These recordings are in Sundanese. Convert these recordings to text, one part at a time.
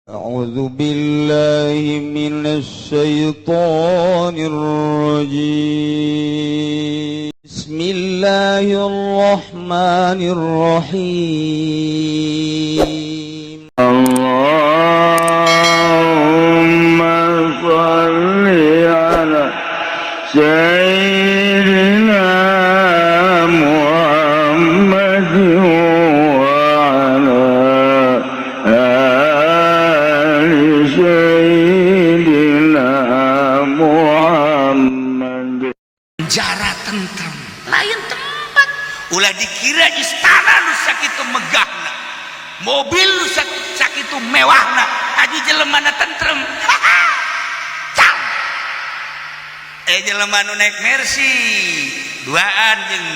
أعوذ بالله من الشيطان الرجيم. بسم الله الرحمن الرحيم. اللهم صل على سيدنا محمد وعلى آل سيدنا محمد. Penjara tentrem lain tempat. Ulah dikira istana nu sakitu megahna, mobil nu sakitu mewahna, aji jelemana tentrem. Cal eh jelema nu naik Mercy duaan jeung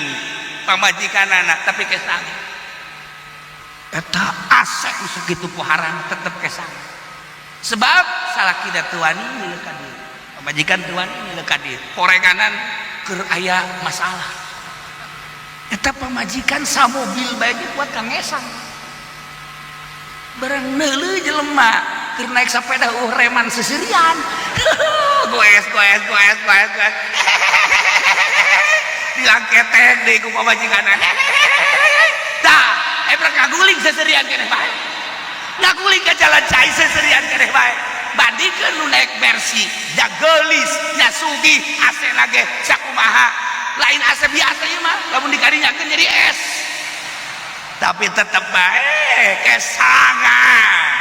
pamajikanana, tapi kesang eta AC nu sakitu poharana tetep kesang, sebab salakina teu wani milu ka dieu, pamajikan teu wani milu ka dieu, porenganan keur aya masalah. Eta pamajikan samobil bae ge kuat ka ngesang. Barang neuleuh jelema keur naik sepeda, reman seserian, goes goes goes goes goes, dilangketek deui ku pamajikanna. Tah ebrek ngaguling seserian keneh bae, ngaguling ke jalan cai seserian keneh bae. Bandingkeun nu naik Mercy, da geulis nya, sugih, AC lage sakumaha, lain AC biasa ieu mah, lamun dikarinyakeun jadi es, tapi tetep bae kesangan.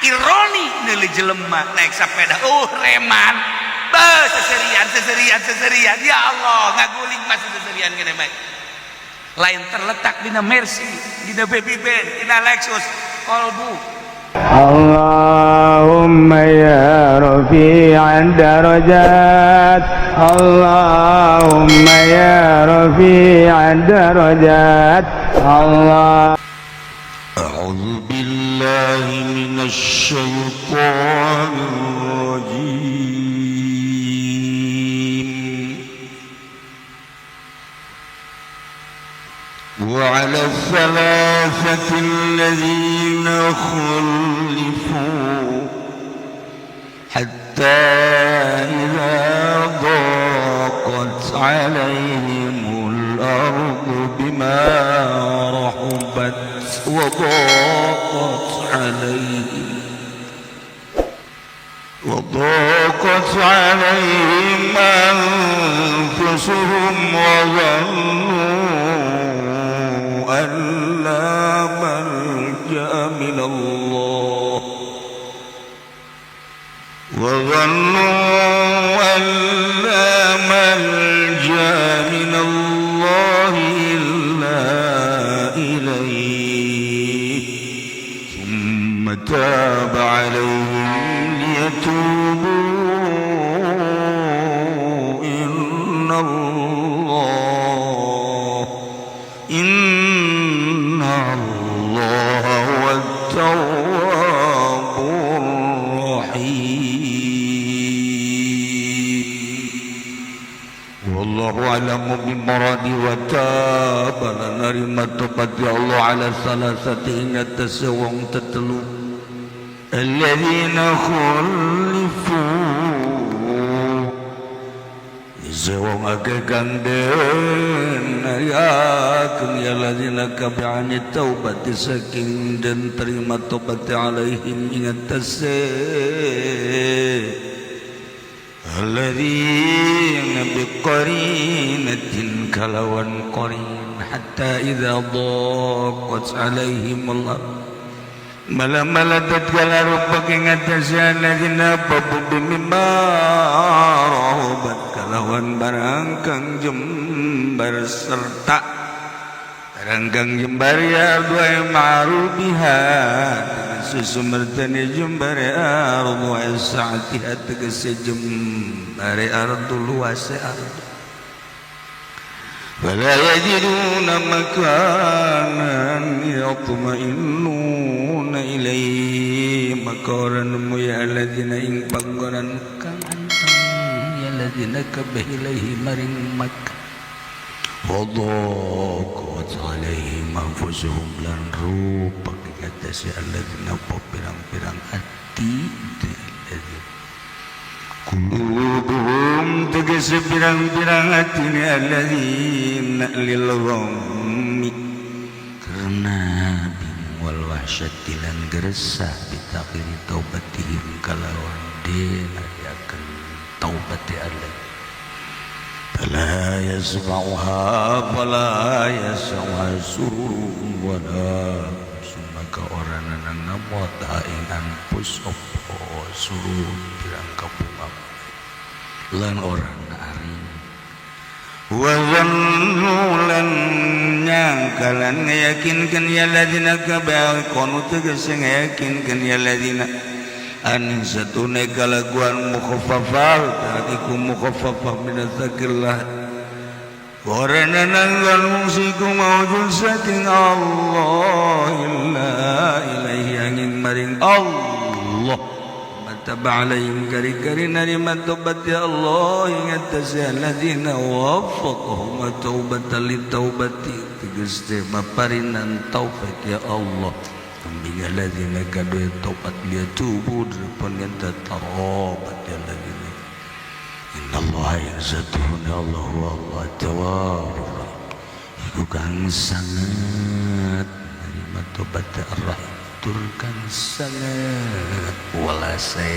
Ironi neuleuh jelema naik sepeda, reman be seserian seserian seserian. Ya Allah, ngaguling masih seserian keneh bae. Lain terletak dina Mercy, dina Baby Benz, dina Lexus, kolbu. اللهم يا رفيع الدرجات، اللهم يا رفيع الدرجات، الله أعوذ بالله من الشيطان الرجيم. وعلى الثلاثة الذين خلفوا حتى إذا ضاقت عليهم الأرض بما رحبت وضاقت عليهم أنفسهم وظنوا أن لا ملجأ من الله وظنوا أن لا ملجأ من الله إلا إليه ثم تاب عليهم ليتوبوا إن الله هو التواب الرحيم. والله أعلم بمراده. وتاب nerima tobat ya Allah على الثلاثة ing atase wong tetelu الذين خلفوا Sewong akeh kang den yakeun ya الذين kabeh عن التوبة saking den terima tobat عليهم ing atase الذين بقرينة kalawan qarin حتى إذا ضاقت عليهم الأرض mala-mala tatkala rupak ing atase الذين بما رحبت kalawan barang kang jembar serta barang kang jembar ya ardu ma'rubiha susumertani jembar ardu sa'atiha tegese jembar ardu luase ardu فلا يجدون مكانا يطمئنون إليه maka ora nemu ya الذين ing panggonan kang anteng ya الذين kabeh إليه maring Makkah. وضاقت عليهم أنفسهم lan rupak ing atase الذين apa pirang-pirang ati. hati qulubuhum tegese pirang-pirang hatine alladzina lil ghammi karena bingung wal wahsyati lan geresah bitakhiri taubatihim kalawan den akan taubat Allah fala yasma'uha fala yasma'uha sururun wala sumaka orana ngamot ing anpus opo sururun pirang kabunga lan orana aring wa zannu lan nyangka lan ngayakinkeun ya ladina kabal kono tegese ngayakinkeun ya ladina an satune kalaguan mukhaffafah tadiku mukhaffafah min dzikrillah warana nanggal musiku maujud saking Allah illa ilaihi angin maring Allah mataba alaihim kari-kari narima tobat ya Allah ingat alladzina waffaqahum taubatan li taubati tegas teh maparinan taufik ya Allah kambing alladzina kadu taubat liyatubu depan yang tatobat ya alladzina innallaha yazatuhun Allah wa tawwabur iku kang sangat nerima tobat ar-rahim tur kang sangat welase.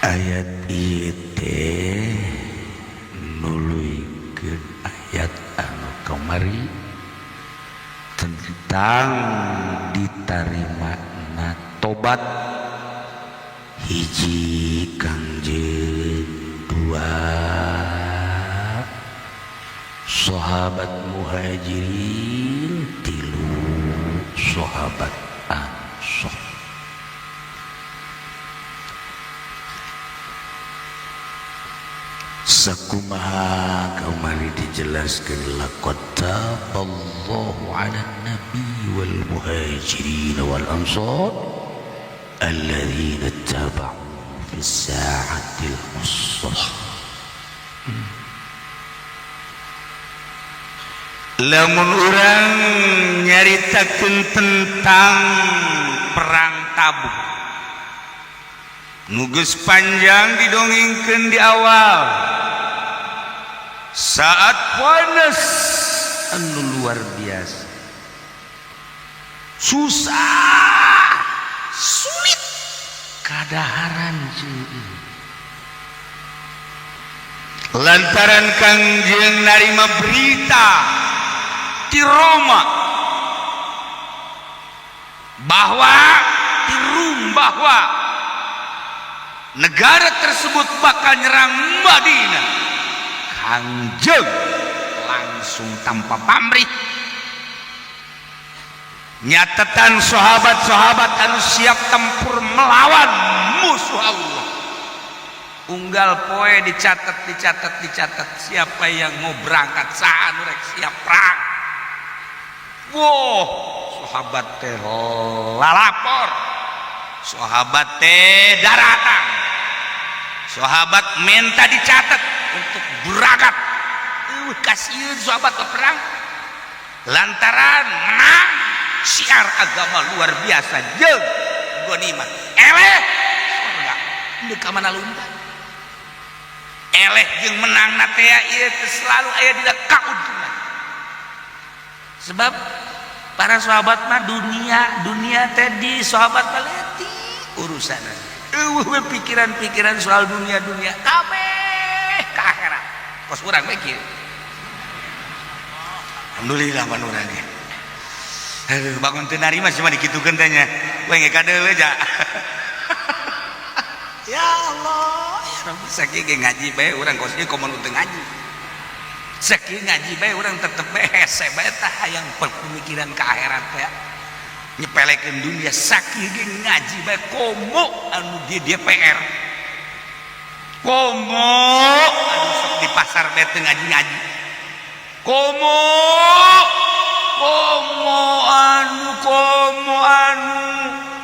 Ayat ieu teh nuluykeun ayat anu kamari tentang ditarimana tobat hiji Kangjeng, dua sahabat muhajirin, tilu sahabat ansor. Sakumaha kamari dijelaskan laqad taballahu 'alan nabi wal muhajirin wal ansar alladzina taba'u fis sa'atil usrah. Lamun urang nyaritakeun tentang perang Tabuk nu geus panjang didongengkeun di awal saat panas anu luar biasa, susah, sulit kadaharan cuy. Lantaran Kangjeng narima berita di Roma bahwa di Rum bahwa negara tersebut bakal nyerang Madinah, Kangjeng langsung tanpa pamrih nyatetan sahabat-sahabat anu siap tempur melawan musuh Allah. Unggal poe dicatat, dicatat, dicatat siapa yang mau berangkat, saha nu rek siap perang. Wow, sahabat teh lalapor, sahabat teh daratang, sahabat minta dicatat untuk berangkat. Kasihan sahabat ke perang lantaran menang syiar agama luar biasa jeung ghanimah eleh surga deuk ka mana lumpat eleh jeung menang na teh ieu teh selalu aya dina kauntungan. Sebab para sahabat mah dunia teh di sahabat mah leutik urusanna. Eueuh we pikiran-pikiran soal dunia-dunia kabeh ka akhirat. Kos urang we kieu. Alhamdulillah pan urang ge. Aduh, bangun teu narima cuma dikitukeun teh nya. We ge kadeuleu ja. Ya Allah, ya Rabbi, sakieu ge ngaji bae urang kos ieu komo nu teu ngaji. Sakieu ngaji bae urang tetep bae hese bae tah hayang pemikiran ka akhirat teh. Nyepelekeun dunia sakieu ge ngaji bae komo anu di DPR. Komo anu sok di pasar bae teu ngaji-ngaji. Komo komo anu komo anu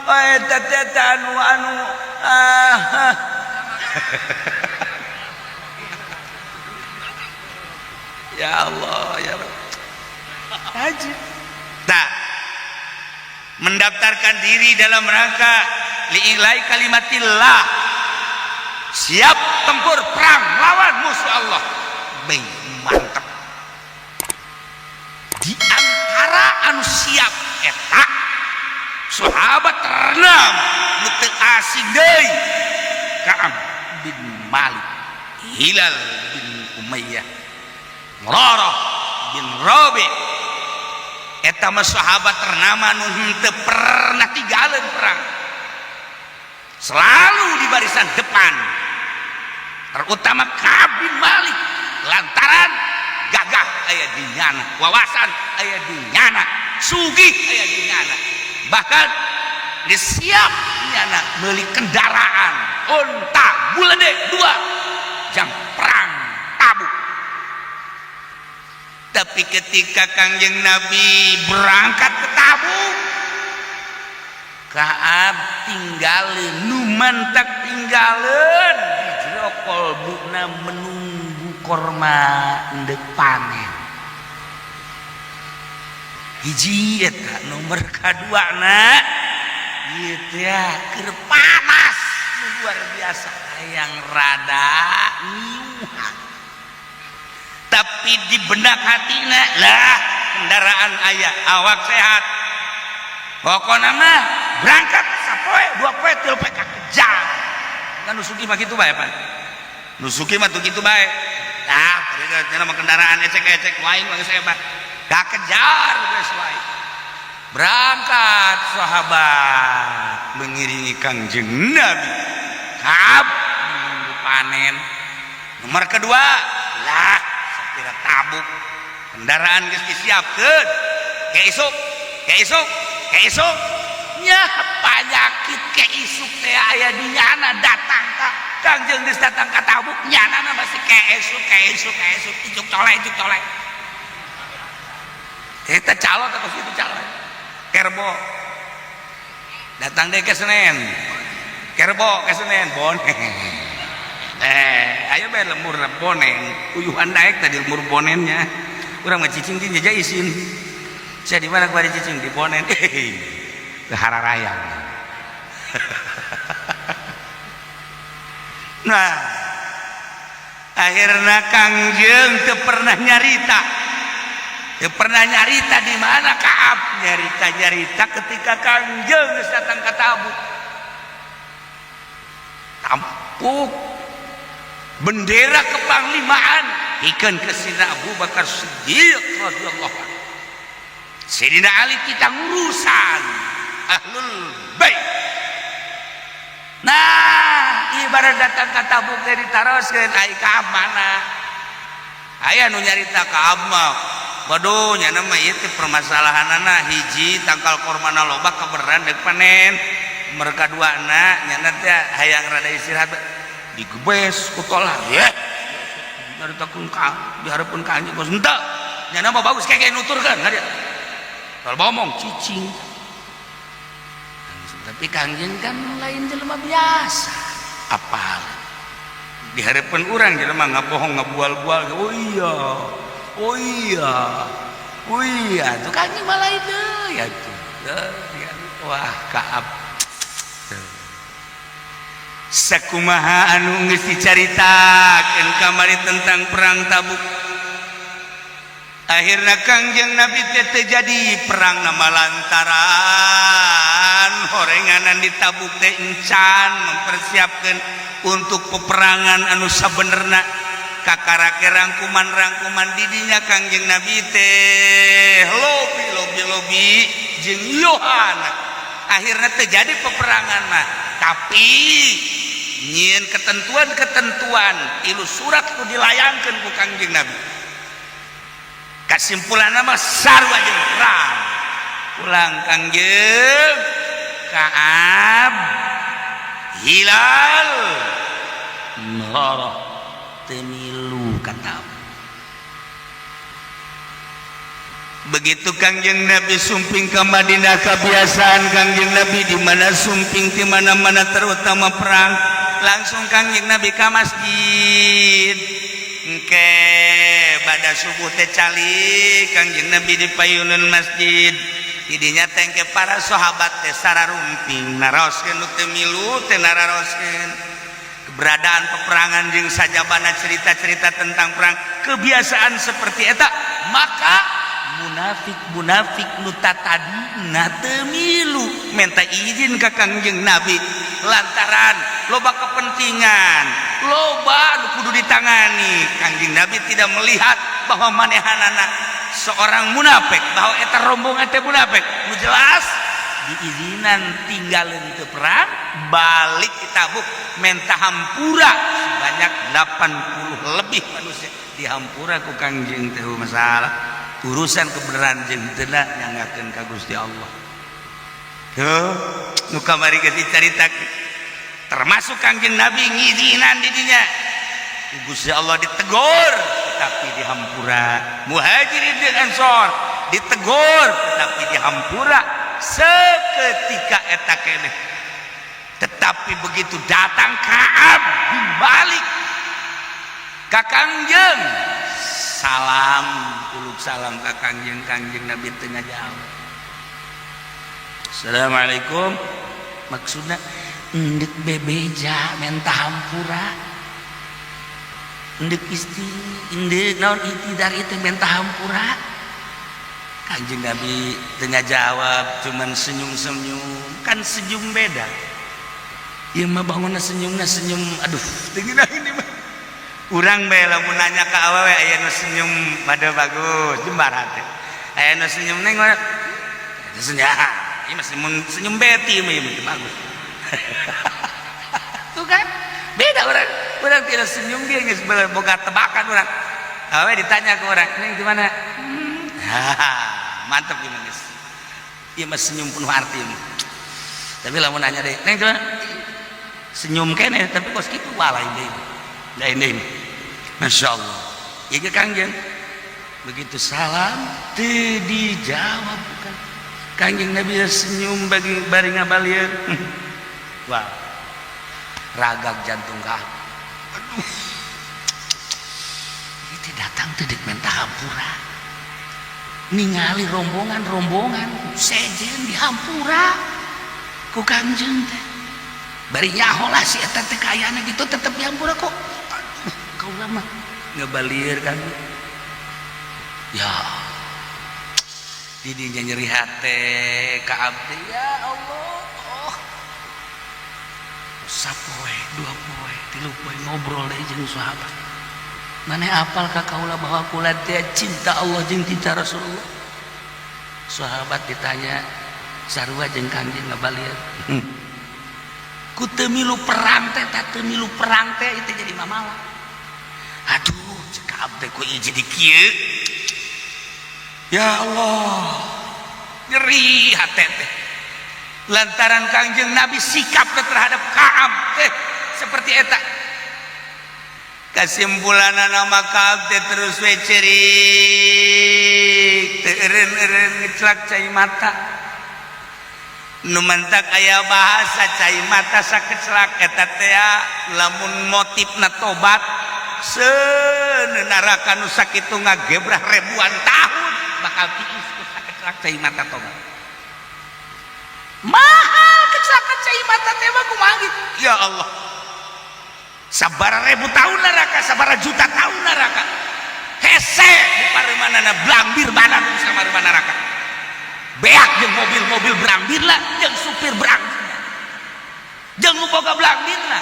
eta teh anu anu ah. Ya Allah ya Rabb. Haji. Tah Mendaftarkan diri dalam rangka li'ilai kalimatillah, siap tempur perang lawan musuh Allah. Baik, mantap. Di antara anu siap eta sahabat ternama nu teu asing deui, Ka'ab bin Malik, Hilal bin Umayyah, Murarah bin Rabi. Eta mah sahabat ternama nu henteu pernah tinggalin perang, selalu di barisan depan, terutama Ka'ab bin Malik lantaran gagah aya di nyana, wawasan aya di nyana, sugih aya di nyana, bahkan disiap nyana beli kendaraan unta bulede dua jam perang Tabuk. Tapi ketika Kangjeng Nabi berangkat ke Tabuk, Kaab tinggalin, nu mantak tinggalin di jero kolbuna menunggu korma endek panen. Hiji eta, nomor kadua na gitu ya, keur panas luar biasa, yang rada nyiuhan, tapi di benak hatina lah kendaraan aya, awak sehat, pokoknya mah berangkat sapoe dua poe tilu poe kakejar. Kan nu sugih mah kitu bae, Pak. Nu sugih mah tuh kitu bae. Nah, pada mah kendaraan ecek-ecek wae mah geus hebat, kakejar geus wae. Berangkat sahabat mengiringi Kangjeng Nabi. Kaab menunggu panen. Nomor kedua lah sapira Tabuk, kendaraan geus disiapkeun ke isuk, ke isuk, ke isuk nya. Penyakit ke isuk teh aya di nyana. Datang ka Kangjeng geus datang ka Tabuk, nyana masih ke esuk, ke esuk, ke esuk, icuk colek, icuk colek. Eta calon atau itu calon kerbo datang deh ke Senen, kerbo ke Senen bonen. Ayo bae lembur bonen, uyuhan daek tadi lembur bonennya. Urang mah cicing di jaja isin. Saya di mana kemarin cicing di bonen, ke hararayang. Nah, akhirnya Kangjeng teu pernah nyarita. Teu pernah nyarita di mana Kaab, nyarita-nyarita ketika Kangjeng geus datang ka Tabuk. Tampuk bendera kepanglimaan ikeun ke Sidina Abu Bakar Siddiq radhiyallahu anhu. Sidina Ali kita ngurusan ahlul bait. Nah, ibarat datang ka Tabuk teh ditaroskeun, ai Kaab mana? Aya nu nyarita Kaab mah, waduh, nyana mah ieu teh permasalahanana hiji tangkal kormana loba kaberan deuk panen. Mereka dua na nyana teh hayang rada istirahat, digebes ku tolah ye. Nyaritakeun ka dihareupeun ka anjeun geus henteu. Nyana mah bagus kayak nuturkeun ka dia. Kalau ngomong cicing. Tapi Kangjeng kan lain jelema biasa. Apal di hadapan orang jelema ngabohong ngabual-bual, oh iya, oh iya, oh iya, tuh Kangjeng malah itu ya tuh. Wah, Kaab sakumaha anu geus dicaritakeun kamari tentang perang Tabuk. Akhirnya Kangjeng Nabi teh teu jadi perang nama lantaran horenganan di Tabuk teh encan mempersiapkan untuk peperangan anu sabenerna, kakarake rangkuman-rangkuman didinya Kangjeng Nabi teh lobi lobi lobi jeung Yohana. Akhirnya terjadi peperangan mah, tapi nyieun ketentuan-ketentuan tilu surat ku dilayangkeun ku Kangjeng Nabi. Kesimpulan nama sarua jeung perang. Pulang Kangjeng, Kaab, Hilal, Murarah teu milu ka Tabuk. Begitu Kangjeng Nabi sumping ke Madinah, kebiasaan Kangjeng Nabi di mana sumping di mana-mana terutama perang, langsung Kangjeng Nabi ke masjid. Engke pada subuh teh calik Kangjeng Nabi di payunan masjid. Didinya tengke para sahabat teh sararumping naroskeun nu teu milu teh, nararoskeun keberadaan peperangan jeung sajabana cerita-cerita tentang perang, kebiasaan seperti eta. Maka munafik munafik nu tatadina teu milu minta izin ka Kangjeng Nabi lantaran loba kepentingan, loba nu kudu ditangani. Kangjeng Nabi tidak melihat bahwa manehanana seorang munafik, bahwa eta rombongan teh munafik. Nu jelas diizinan, tinggalin ke perang, balik ke Tabuk, menta hampura. Sebanyak 80 lebih manusia dihampura ku Kangjeng teh. Masalah urusan kebenaran jeung teu nyanggakeun ka Gusti Allah. Tuh nu kamari geus dicaritakeun, termasuk Kangjeng Nabi ngizinan di dinya, Gusti Allah ditegur tetapi dihampura. Muhajirin dan Ansor ditegur tetapi dihampura seketika eta keneh. Tetapi begitu datang Ka'ab bin Malik ka Kangjeng, salam, uluk salam ka Kangjeng, Kangjeng Nabi teu ngajawab. "Assalamualaikum," maksudna endek bebeja menta hampura, endek isti endek naon i'tidar itu menta hampura. Kanjeng Nabi teu ngajawab, cuman senyum-senyum. Kan senyum beda. Ieu mah bangunna senyumna senyum, aduh, teu ini mah. Urang bae lamun nanya ka awewe, aya nu senyum pada bagus, jembar hate. Aya nu senyum neng mana? Senyum. Ieu mah senyum, senyum beti mah, ieu mah bagus. Tuh kan? Beda orang. Orang tidak senyum, dia geus boga tebakan orang. Awewe ditanya ke orang, "Neng di mana?" Mantap gimana guys. Ieu mah senyum penuh arti mah. Tapi lamun nanya deh, "Neng di mana?" Senyum kene tapi kos kitu walai deui. Lain deui. Masya Allah. Ieu ge Kangjeng. Begitu salam teu dijawab bukan. Kangjeng Nabi senyum bagi bari ngabalieun. Wah. Ragag jantung ka. Aduh. Ini datang teh dek menta hampura. Ningali rombongan-rombongan sejen dihampura ku Kangjeng teh. Bari nyaho lah si eta teh kaayana gitu tetep dihampura kok. Aduh, kaula mah ngebalieur kan. Ya didinya nyeri hate ka abdi, ya Allah. Sapoe, 2 poe, 3 poe ngobrol deui jeung sahabat. Maneh apal ka kaula bahwa kula teh cinta Allah jeung cinta Rasulullah? Sahabat ditanya sarua jeung Kangjeng ngabalieun. Ku teu milu perang teh, tah teu milu perang teh itu jadi mamala. Aduh, cek abdi ku ieu jadi kieu. Ya Allah, nyeri hati teh lantaran Kangjeng Nabi sikap terhadap Ka'ab teh seperti eta. Kesimpulan nama Ka'ab teh terus we cerik, teu eureun-eureun ngeclak cai mata. Nu mantak aya bahasa cai mata sakeclak eta teh, lamun motifna tobat, seuneu nu sakitu ngagebrah ribuan tahun bakal tiis ku sakeclak cai mata tobat. Mahal kecelakaan cai mata teh mah, kumaha gitu. Ya Allah, sabara ribu tahun neraka, sabara juta tahun neraka, hese di paremanana blambir badan sama neraka beak jeung mobil-mobil blambir lah, jeung supir blambir, jeung nu boga blambir lah,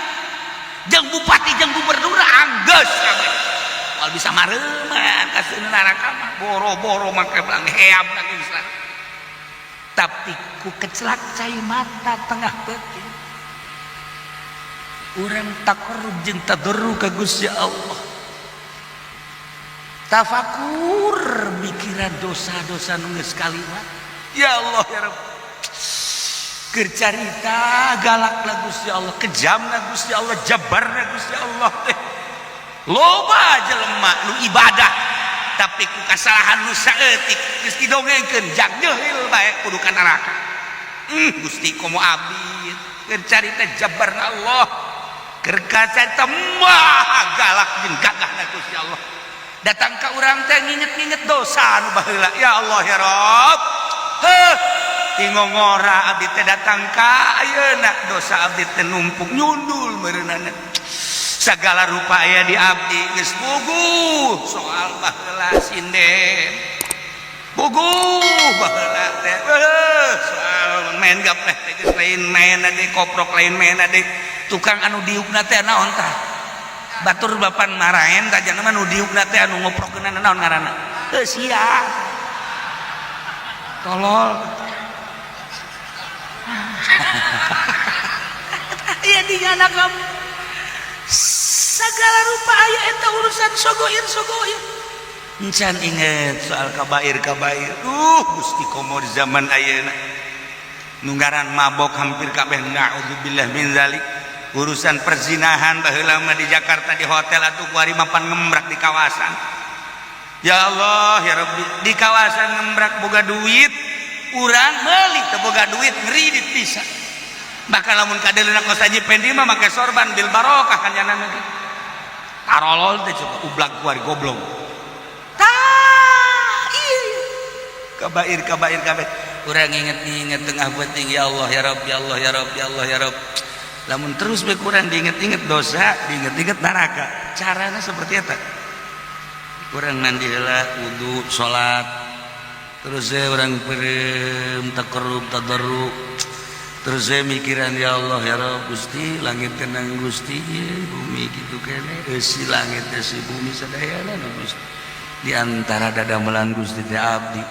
jeung bupati jeung gubernur, anggeus kabeh moal bisa mareuman ka neraka mah. Boro-boro make blambir heam ka. Tapi ku kecelak cai mata tengah peuting urang taqarrub jeung tadarru ka Gusti Allah, tafakur mikiran dosa-dosa nu geus kaliwat. Ya Allah, ya Rabb, keur carita galak lah Gusti Allah, kejam lah Gusti Allah, jabar lah Gusti Allah teh. Loba jelema nu ibadah tapi ku kasalahan nu saeutik geus didongengkeun jak jeuhil bae kudu ka neraka. Gusti, komo abdi. Keur carita jabar Allah, keur carita maha galak jeung gagahna Gusti Allah, datang ka urang teh nginget-nginget dosa anu baheula. Ya Allah, ya Rabb, heuh. Tingongora abdi teh datang ka ayeuna dosa abdi teh numpuk nyundul meureunana. Segala rupa aya di abdi geus puguh soal baheula sinden. Puguh baheula teh soal main gapleh teh geus lain main deui, koprok lain main deui. Tukang anu diukna teh naon tah? Batur bapan maraen tah jana mah nu diukna teh anu ngoprokeunna naon ngaranna? Heuh sia. Tolol. Iya di anak kamu segala rupa aya eta urusan sogoir sogoir. Encan inget soal kabair kabair. Gusti komo di zaman ayeuna nunggaran mabok hampir kabeh, naudzubillah min zalik. Urusan perzinahan baheula mah di Jakarta di hotel atuh kuari mapan ngembrak di kawasan. Ya Allah ya Rabbi, di kawasan ngembrak boga duit urang meuli teu boga duit ngeridit bisa. Bahkan lamun kadeleuna kos Haji Pendi mah make sorban bil barokah kan jana ge. Tarolol teh coba ublag kuari goblok. Tah iya kabair kabair kabair. Urang inget-inget tengah penting ya Allah ya Rabb, ya Allah ya Rabb, ya Allah ya Rabb. Lamun terus bae kurang diinget-inget dosa, diinget-inget neraka. Carana seperti eta. Urang mandi heula, wudu, salat. Terus saya urang perem taqarrub tadarru. Terus saya mikiran ya Allah ya Rabb, Gusti langit tenang Gusti, bumi kitu kene, eusi langit eusi bumi sadayana Gusti. Di antara dadamelan Gusti teh abdi.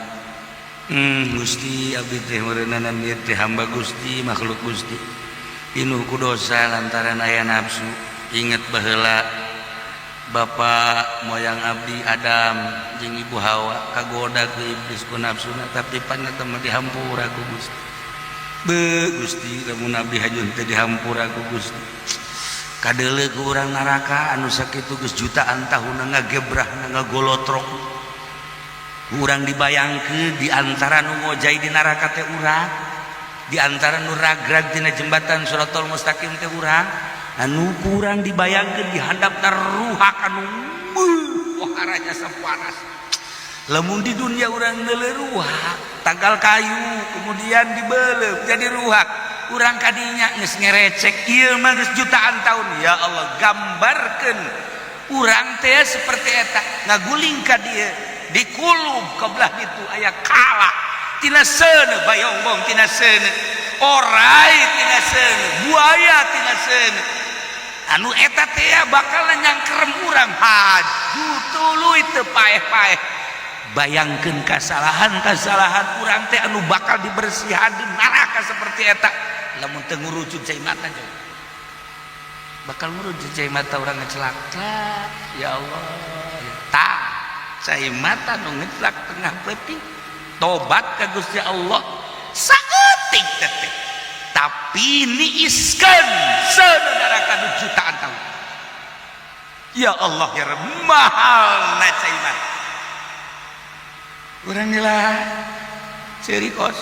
Gusti abdi teh meureunana ieu teh hamba Gusti, makhluk Gusti. Pinuh ku dosa lantaran aya nafsu. Inget baheula bapak moyang abdi Adam jeung ibu Hawa kagoda ku iblis ku nafsuna, tapi pan eta mah dihampura ku Gusti. Be Gusti lamun abdi hajun teh dihampura ku Gusti. Kadeuleu ku urang neraka anu sakitu geus jutaan tahun ngagebrah ngagolotrok. Urang dibayangkeun di antara nu ngojay di neraka teh urang, di antara nu ragrag tina jembatan Shirathal Mustaqim teh urang, anu kurang dibayangkeun di handap ruhak anu waharanya sapanas. Lamun di dunia urang neuleuh ruhak, tanggal kayu kemudian dibeleup jadi ruhak, urang kadinya geus ngerecek ieu mah geus jutaan tahun. Ya Allah, gambarkeun urang teh seperti eta ngaguling ka dieu dikulub ke belah ditu aya kala tina seuneu bayongbong tina seuneu orai tina seuneu buaya tina seuneu anu eta teh bakal nyangkerem urang haju tuluy teu paeh-paeh. Bayangkeun kasalahan-kasalahan urang teh anu bakal dibersihan di neraka seperti eta. Lamun teu ngurucut cai mata jauh bakal ngurucut cai mata urang ngecelak. Ya Allah ya tah cai mata nu ngecelak tengah peuting tobat ka Gusti Allah saeutik teh tapi niiskeun seuneu neraka nu jutaan tahun. Ya Allah ya Rabb, mahal na cai mata urang lah seuri kos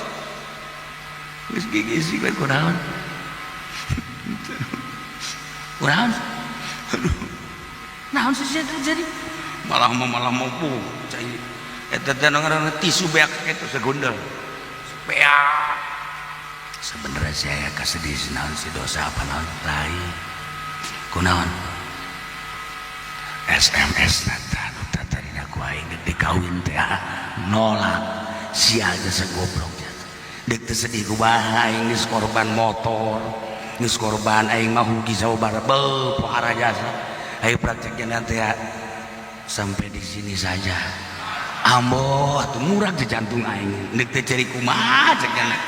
geus gigisi we kunaon kunaon aduh naon sih terjadi malah mampu cai eta teh ngaranna tisu beak kitu segundel beak. Sebenarnya saya kasedih naon si dosa apa naon lain kunaon SMS nata nu tadina ku aing deuk dikawin teh nolak sia geus goblok deuk teu sedih kumaha aing geus korban motor geus korban aing mah rugi sabar beuh pohara jasa ayo prakteknya nanti ya sampai di sini saja ambo atuh murah di jantung aing deuk teu ceurik kumaha cek nya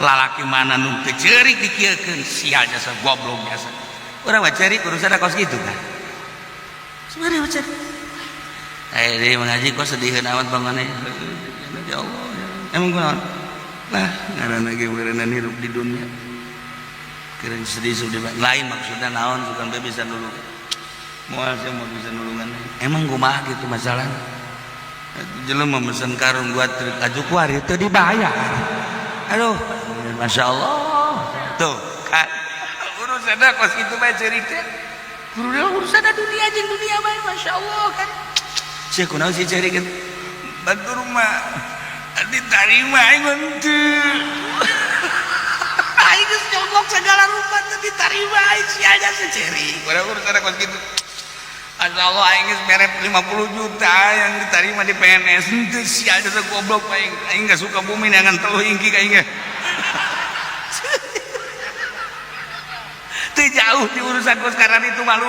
lalaki mana nu teu ceurik dikieukeun sia jasa goblok jasa urang mah ceurik urusan kos kitu kan sebenarnya mah ceurik dia mengaji kok sediheun amat bangane ya Allah emang kunaon lah ngaranna ge meureunna hirup di dunia keren sedih sedih lain maksudnya naon bukan be bisa nulungan moal saya mau bisa nulungan emang kumaha gitu masalahnya jelema mesen karung buat truk aju kuari teu dibayar aduh masya Allah tuh kan urusanna kos kitu bae ceurik teh urusan dunia jeung dunia bae masya Allah kan sia kunaon sih ceurik batur mah diterima aing mah teu. Diterima sia aja seceri. Urang urusan kos kitu. Allah, aing geus mere 50 juta yang diterima di PNS. Henteu, sia aja goblok aing. Aing geus suka bumi neangan teluh ingki ka aing ge. Teu jauh di urusan kos sekarang itu malu.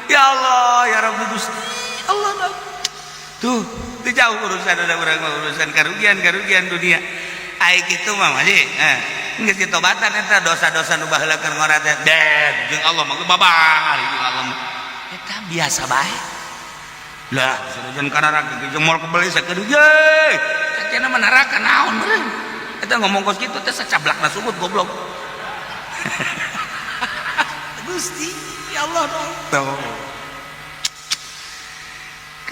Ya Allah, ya Rabbi Gusti. Allah. Tuh, teu jauh urusan ada urang urusan karugian-karugian dunia. Ai kitu mah masih. Geus ditobatan eta dosa-dosa nu baheula keur ngora teh. Deh, jeung Allah mah babar jeung Allah mah. Eta biasa bae. Lah, sanajan ka neraka jeung moal kebeli sakedeung ye. Cacena mah neraka naon meureun. Eta ngomong kos kitu teh sacablakna sugut goblok. Gusti, ya Allah tuh.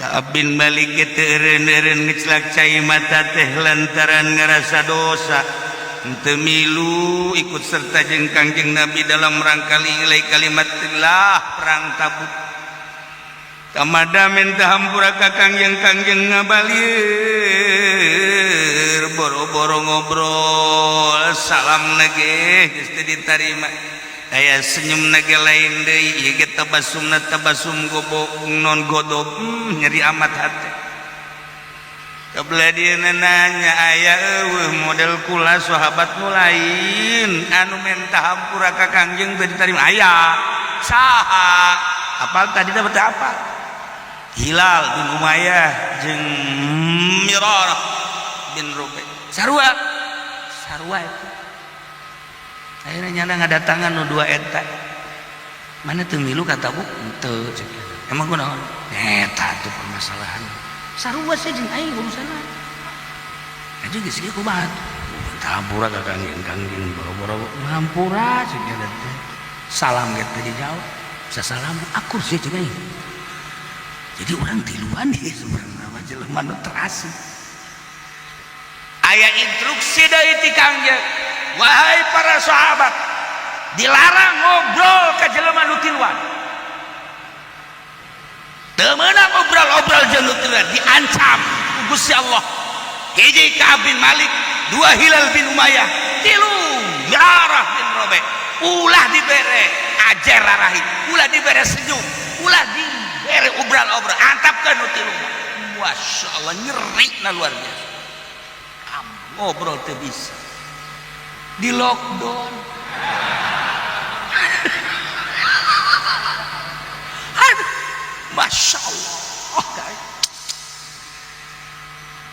Ka'ab bin Malik teu eureun-eureun ngecelak cai mata teh lantaran ngerasa dosa. Henteu milu ikut serta jeung Kangjeng Nabi dalam rangka li'ilai kalimatillah perang Tabuk. Kamada minta hampura ka Kangjeng, Kangjeng ngabalir boro-boro ngobrol salam nage geus teu ditarima. Aya senyum nage lain deui ieu ge tabasumna tabasum gobok non godob, nyeri amat hati. Kabelah dia nanya aya eueuh model kula sahabat nu lain anu menta hampura ka Kangjeng teu diterima aya saha apal tadi teh apa Hilal bin Umayyah jeung Mirarah bin Rubai sarua sarua itu. Akhirnya nyana ngadatangan nu dua eta mana teu milu ka Tabuk henteu cek emang kunaon eta tuh permasalahan sarua sih jeung aing urusanna aja geus ieu kumaha hampura ka Kangjeng, Kangjeng boro-boro ngampura cek teh salam ge teh dijawab sasalam akur sih jeung aing. Jadi orang tiluan ieu sebenarnya mah jelema nu terasi. Aya instruksi dari ti Kangjeng, wahai para sahabat, dilarang ngobrol ka jelema nu tiluan. Teu meunang obrol-obrol jeung nu tiluan, diancam ku Gusti Allah. Hiji Ka'ab bin Malik, dua Hilal bin Umayyah, tilu Yarah bin Robe. Ulah dibere ajer rarahi, ulah dibere senyum, ulah dibere obral-obrol, antapkeun nu tilu. Masya Allah, nyeri na luar biasa. Ngobrol teu bisa. Di lockdown. Aduh, Masya Allah.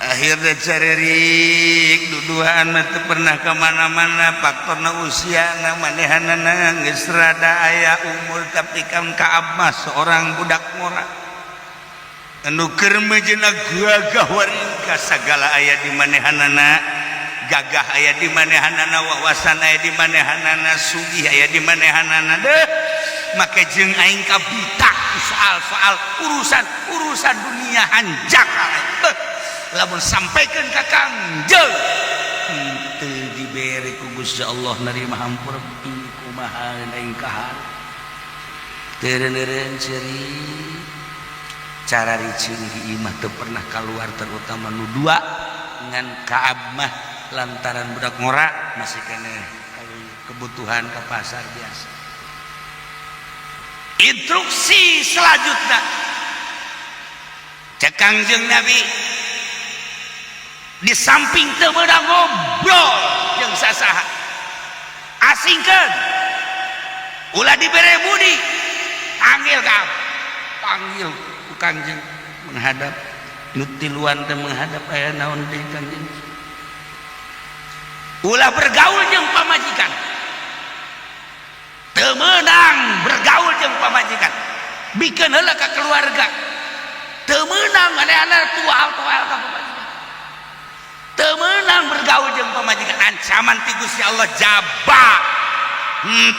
Akhirnya carerik duduhan mah teu pernah kemana-mana faktorna usiana manehanana geus rada aya umur tapi kan Ka'ab mah seorang budak ngora anu keur mejeuna gagah waringka sagala aya di manehanana, gagah aya di manehanana, wawasan aya di manehanana, sugih aya di manehanana deh make jeung aing kabita soal-soal urusan-urusan dunia hanjak. Lamun sampaikan ka Kangjeng henteu dibere ku Gusti Allah nerima hampura kumaha aing kahar teureun-eureun ceuri cara riceung di imah teu pernah keluar terutama nu dua ngan Ka'ab mah lantaran budak ngora masih keneh kalau kebutuhan ke pasar biasa. Instruksi selanjutnya cek Kangjeng Nabi di samping teu meunang ngobrol jeung sasaha asingkeun ulah dibere budi panggil Ka'ab, panggil ku Kangjeng menghadap nu tiluan teh menghadap aya naon deui Kangjeng ulah bergaul jeung pamajikan teu meunang bergaul jeung pamajikan bikeun heula ka keluarga teu meunang manehna tual-tual ka pamajikan teu meunang bergaul jeung pamajikan ancaman ti Gusti Allah jaba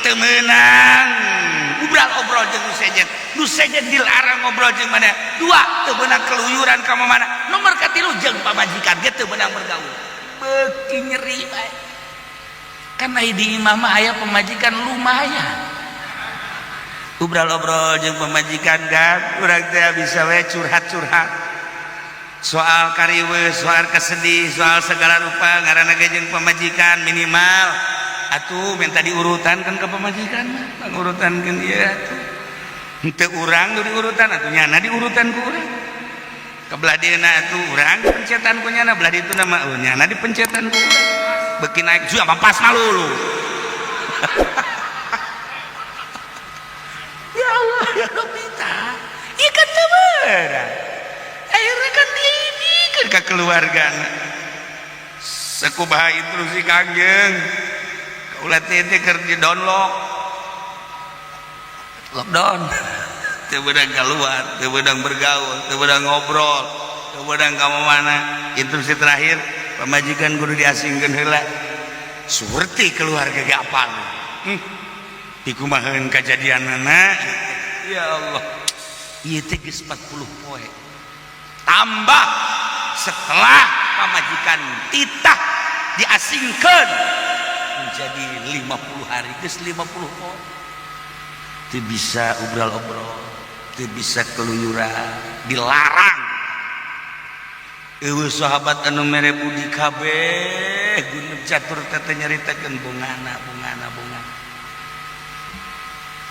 teu meunang obrol-obrol jeung nu sejen, nu sejen dilarang ngobrol jeung mana dua teu meunang keluyuran ka mana nomor katilu jeung pamajikan ge teu meunang bergaul beuki nyeri bae kan aya di imah mah aya pamajikan lumayan obrol-obrol jeung pamajikan kan urang teh bisa we curhat-curhat soal kariweuh, soal kesedih, soal segala rupa ngaranna ge jeung pamajikan minimal Atuh minta diurutan kan ke pamajikan mah urutan kan ieu atuh. Henteu urang nu diurutan, atuh nyana diurutan ku urang. Ke belah dieuna atuh urang dipencetan ku nyana, belah ditu mah oh, nyana dipencetan ku urang. Beuki naik juga pas malulu. Ya Allah ya Rabbi tah. Ieu kan teu beunang. Akhirnya kan diibikeun ka keluargana. Sakumaha instruksi Kangjeng. Ulah teh keur di download. Lockdown. Teu beunang keluar, teu beunang bergaul, teu beunang ngobrol, teu beunang ka mana. Instruksi terakhir, pamajikan kudu diasingkeun heula. Surti keluarga ge apal. Dikumaheun kajadianana. Ya Allah. Ieu teh geus 40 poe. Tambah setelah pamajikan titah diasingkeun menjadi 50 hari, geus 50 poe. Teu bisa obral-obrol, teu bisa keluyuran, dilarang. Eueuh sahabat anu mere budi kabeh gunung catur teh nyaritakeun bungana bungana bungana.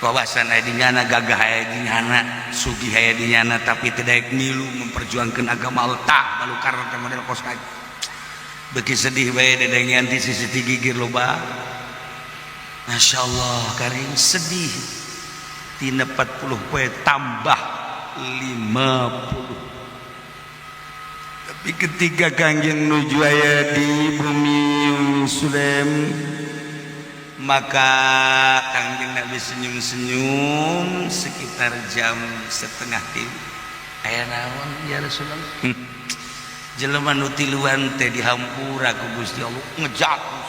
Wawasan aya di nyana, gagah aya di nyana, sugih aya di nyana, tapi teu daek milu memperjuangkeun agama Allah tah balukar teh model kos kaki. Beuki sedih bae dedengean ti sisi ti gigir loba. Masya Allah karing sedih. Tina 40 poe tambah 50. Tapi ketika Kangjeng nuju aya di bumi Sulaim, maka Kangjeng Nabi senyum-senyum sekitar jam 2:30. Aya naon ya Rasulullah? Jelema nu tiluan teh dihampura ku Gusti Allah ngejak.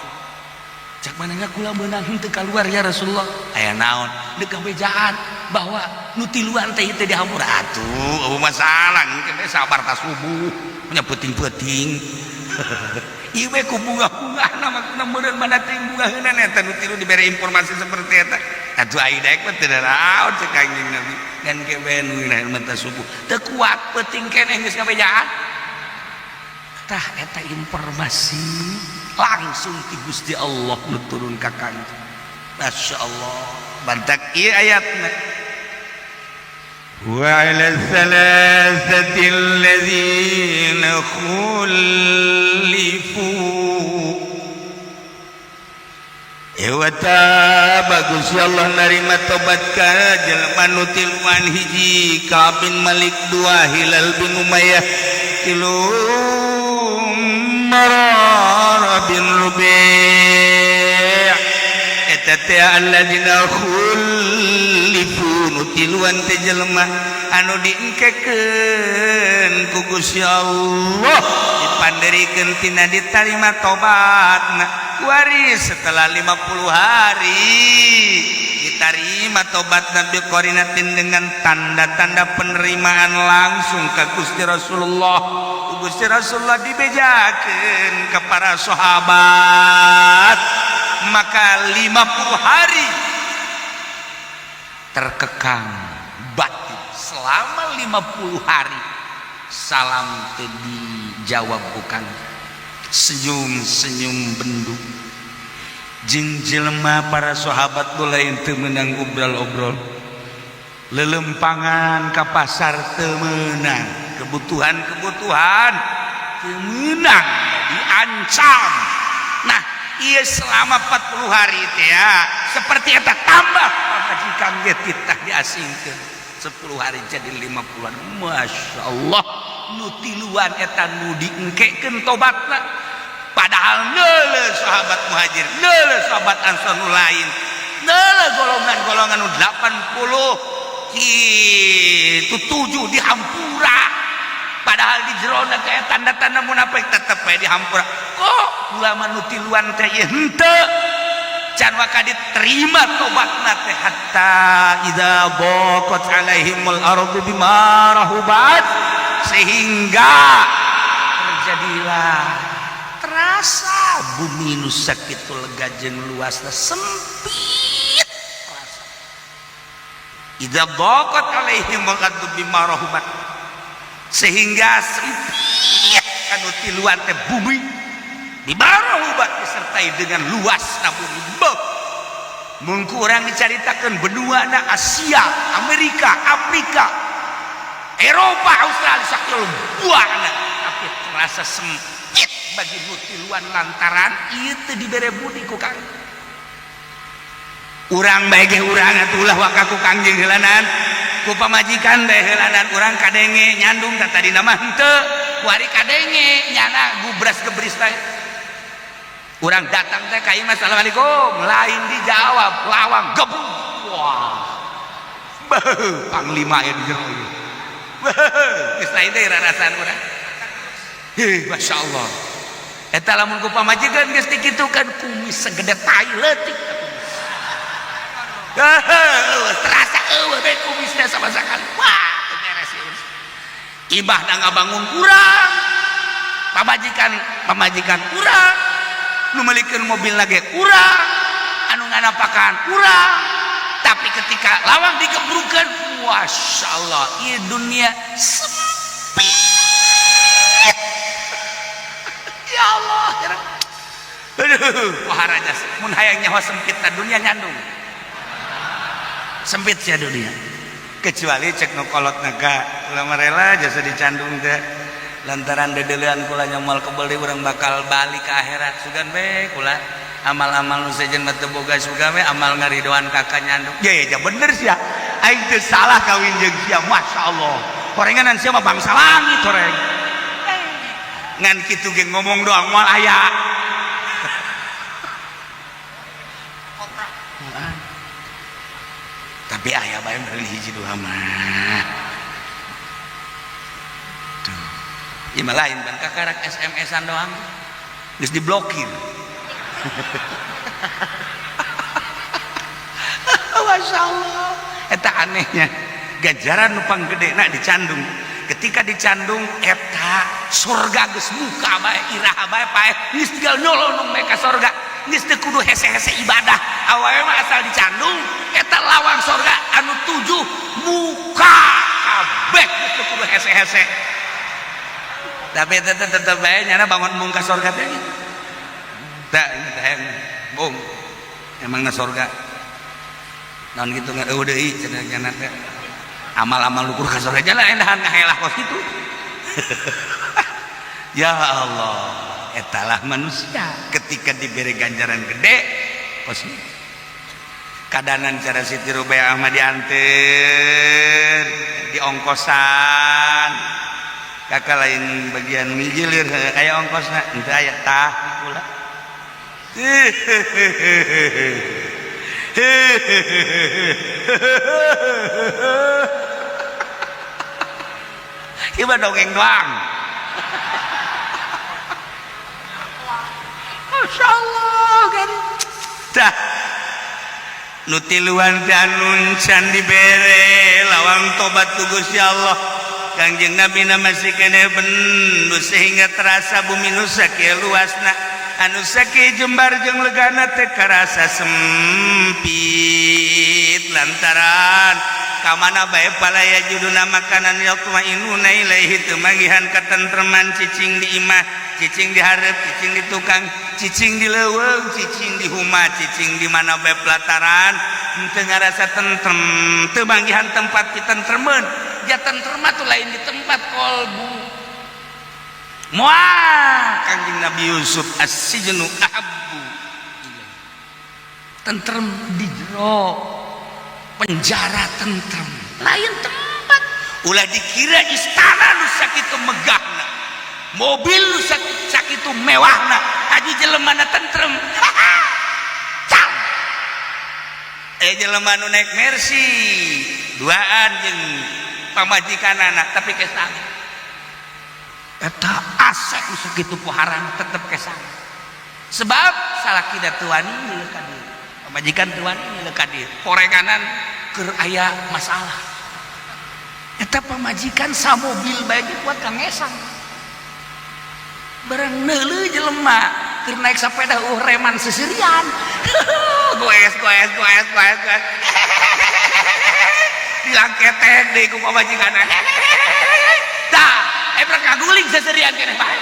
Cak manehna kula meunang henteu kaluar ya Rasulullah. Aya naon? Deuk kabejaan bahwa nu tiluan teh teh dihampura. Atuh, eueuh masalah engke teh sabar ta subuh nya peuting-peuting. Ieu we ku bunga-bungahna mah meureun mana teh bungaheunana eta nu tilu dibere informasi seperti eta. Atuh ai daek mah teu naon cek Kangjeng Nabi. Ngan ke we nu mata subuh teu kuat peuting keneh geus ngabejaan. Tah eta informasi langsung ti Gusti Allah nu turun ka Kangjeng. Masya Allah. Bantak ieu ayatna. Wa 'ala thalathati alladzina khulifu. Ewa bagus ya Allah narima tobat ka jelema nu tiluan, hiji Ka'ab bin Malik, dua Hilal bin Umayyah, tilu Mararah bin Rabi'. Eta teh alladzina khulifu, nu tiluan teh jelema anu diengkekeun ku Gusti Allah, dipanderikeun tina ditarima tobatna. Waris setelah 50 hari diterima tobat Nabi qarinatin, dengan tanda-tanda penerimaan langsung ke Gusti Rasulullah. Gusti Rasulullah dibejakeun ke para sahabat, maka 50 hari terkekang batin. Selama 50 hari salam teu dijawab, bukan senyum-senyum bendu jeung jelema para sahabat lain teu meunang obrol-obrol, lelempangan ka pasar teu meunang, kebutuhan-kebutuhan teu meunang, diancam. Nah, ieu selama 40 hari teh ya seperti eta, tambah pamajikan ge titah diasingkeun 10 hari jadi 50-an. Masya Allah, nu tiluan eta nu diengkekeun tobatna, padahal neuleuh sahabat Muhajir, neuleuh sahabat Ansor nu lain, neuleuh golongan-golongan nu 80 itu 7 dihampura, padahal di jerona kayak tanda-tanda munafik tetep we dihampura. Kok ulama nu tiluan teh ieu henteu can waka diterima tobatna teh, hatta idza daqat alaihimul ardu bima rahubat, sehingga terjadilah terasa bumi nu sakitu lega jeung luasna sempit terasa. Idza daqat alaihimul ardu bima rahubat, sehingga sempit kanu tiluan teh bumi. Bima rahubat disertai dengan luas na bumi. Beuh. Mun ku urang dicaritakeun benua na Asia, Amerika, Afrika, Eropa, Australia sakieu buahna, tapi terasa sempit bagi nu tiluan lantaran ieu teu dibere budi ku Kang. Urang bae ge urang atuh ulah waka ku Kangjeng heulanan, ku pamajikan bae heulanan urang kadenge nyandung tah tadina mah henteu, kuari kadenge nyana gubras gebris bae. Urang datang teh ka imah, "Assalamualaikum," lain dijawab, lawang gebuk. Wah. Beuh, panglima aya di jero ieu. Beuh, geus lain deui rarasaan urang. Hih, Masya Allah. Eta lamun ku pamajikan geus dikitukeun, kumis segede tai leutik. Terasa eueuh we kumisna sama sekali. Wah, teu beres ieu. Imahna ngabangun urang. Pamajikan pamajikan urang. Nu meulikeun mobil lagi urang, anu nganapakan urang. Tapi ketika lawang digebrukeun, Masya Allah, ieu dunia sempit. Ya Allah, aduh, waharaja mun hayang nyawa sempit na dunia nyandung. Sempit sia dunia. Kecuali cek nu kolot naga, ulah rela jasa dicandung teh lantaran dedelean kula nyamal kebel deui urang bakal balik ke akhirat, sugan be kula amal-amal nu sejen mah teu boga, sugan we amal ngaridoan kakak nyandung. Ya ya bener sia, aing teu salah kawin jeung sia, Masya Allah, horenganan sia mah bangsa langit horeng ngan kitu ge ngomong doang moal aya. Tapi aya bae meureun hiji dua mah. Tuh. Ieu mah lain ban kakarak SMS-an doang. Geus diblokir. Masya Allah. Eta anehnya. Ganjaran nu panggedena dicandung. Ketika dicandung eta surga geus muka bae, iraha bae paeh, geus tinggal nyolonong bae ka sorga. Geus teu kudu hese-hese ibadah. Awewe mah asal dicandung eta lawang sorga anu 7 muka kabeh, geus teu kudu hese-hese. Tapi eta teh tetep bae nyana bangun mung ka sorga teh. Tah hayang bung. Emangna sorga naon kitu eueuh deui cenah nyana teh. Amal-amal lukur ka sorga jalan endahan ngahelah kos kitu. Ya Allah, etalah manusia ketika diberi ganjaran gede kos kadanan cara Siti Rubaiyah mah dianter diongkosan, kakak lain bagian mijilir aya ongkosna henteu aya tah kula. Ieu mah dongeng doang. Masya Allah kan. Dah nu tiluan teh anu can dibere lawang tobat ku Gusti Allah. Kangjeng Nabi na masih keneh bendu sehingga terasa bumi nu sakieu luasna, anu sakieu jembar jeung legana teh karasa sempit lantaran kamana bae palaya juduna makanan yatmainuna ilaihi teu manggihan katentreman, cicing di imah, cicing di hareup, cicing di tukang, cicing di leuweung, cicing di huma, cicing di mana bae pelataran teu ngarasa tentrem, teu manggihan tempat pitentremeun. Ja tentrem mah tuh lain di tempat kolbu. Moal Kangjeng Nabi Yusuf as-sijnu ahabbu ilaih. Tentrem di jero penjara tentrem, lain tempat. Ulah dikira istana nu sakitu megahna, mobil nu sakitu mewahna, haji jelema na tentrem. Cang. Jelema nu naik Mercy duaan jeung pamajikanana tapi kesang. Eta asek nu sakitu poharana tetep kesang. Sebab salakina teu wani milu ka dieu. Pamajikan teu wani milu ka dieu. Porenganan keur aya masalah. Eta pamajikan samobil bae ge kuat ka ngesang. Barang neuleuh jelema keur naik sepeda reman seserian. Goes goes goes goes goes. Dilangketek deui ku pamajikanna. Tah, ebrek ngaguling seserian keneh bae.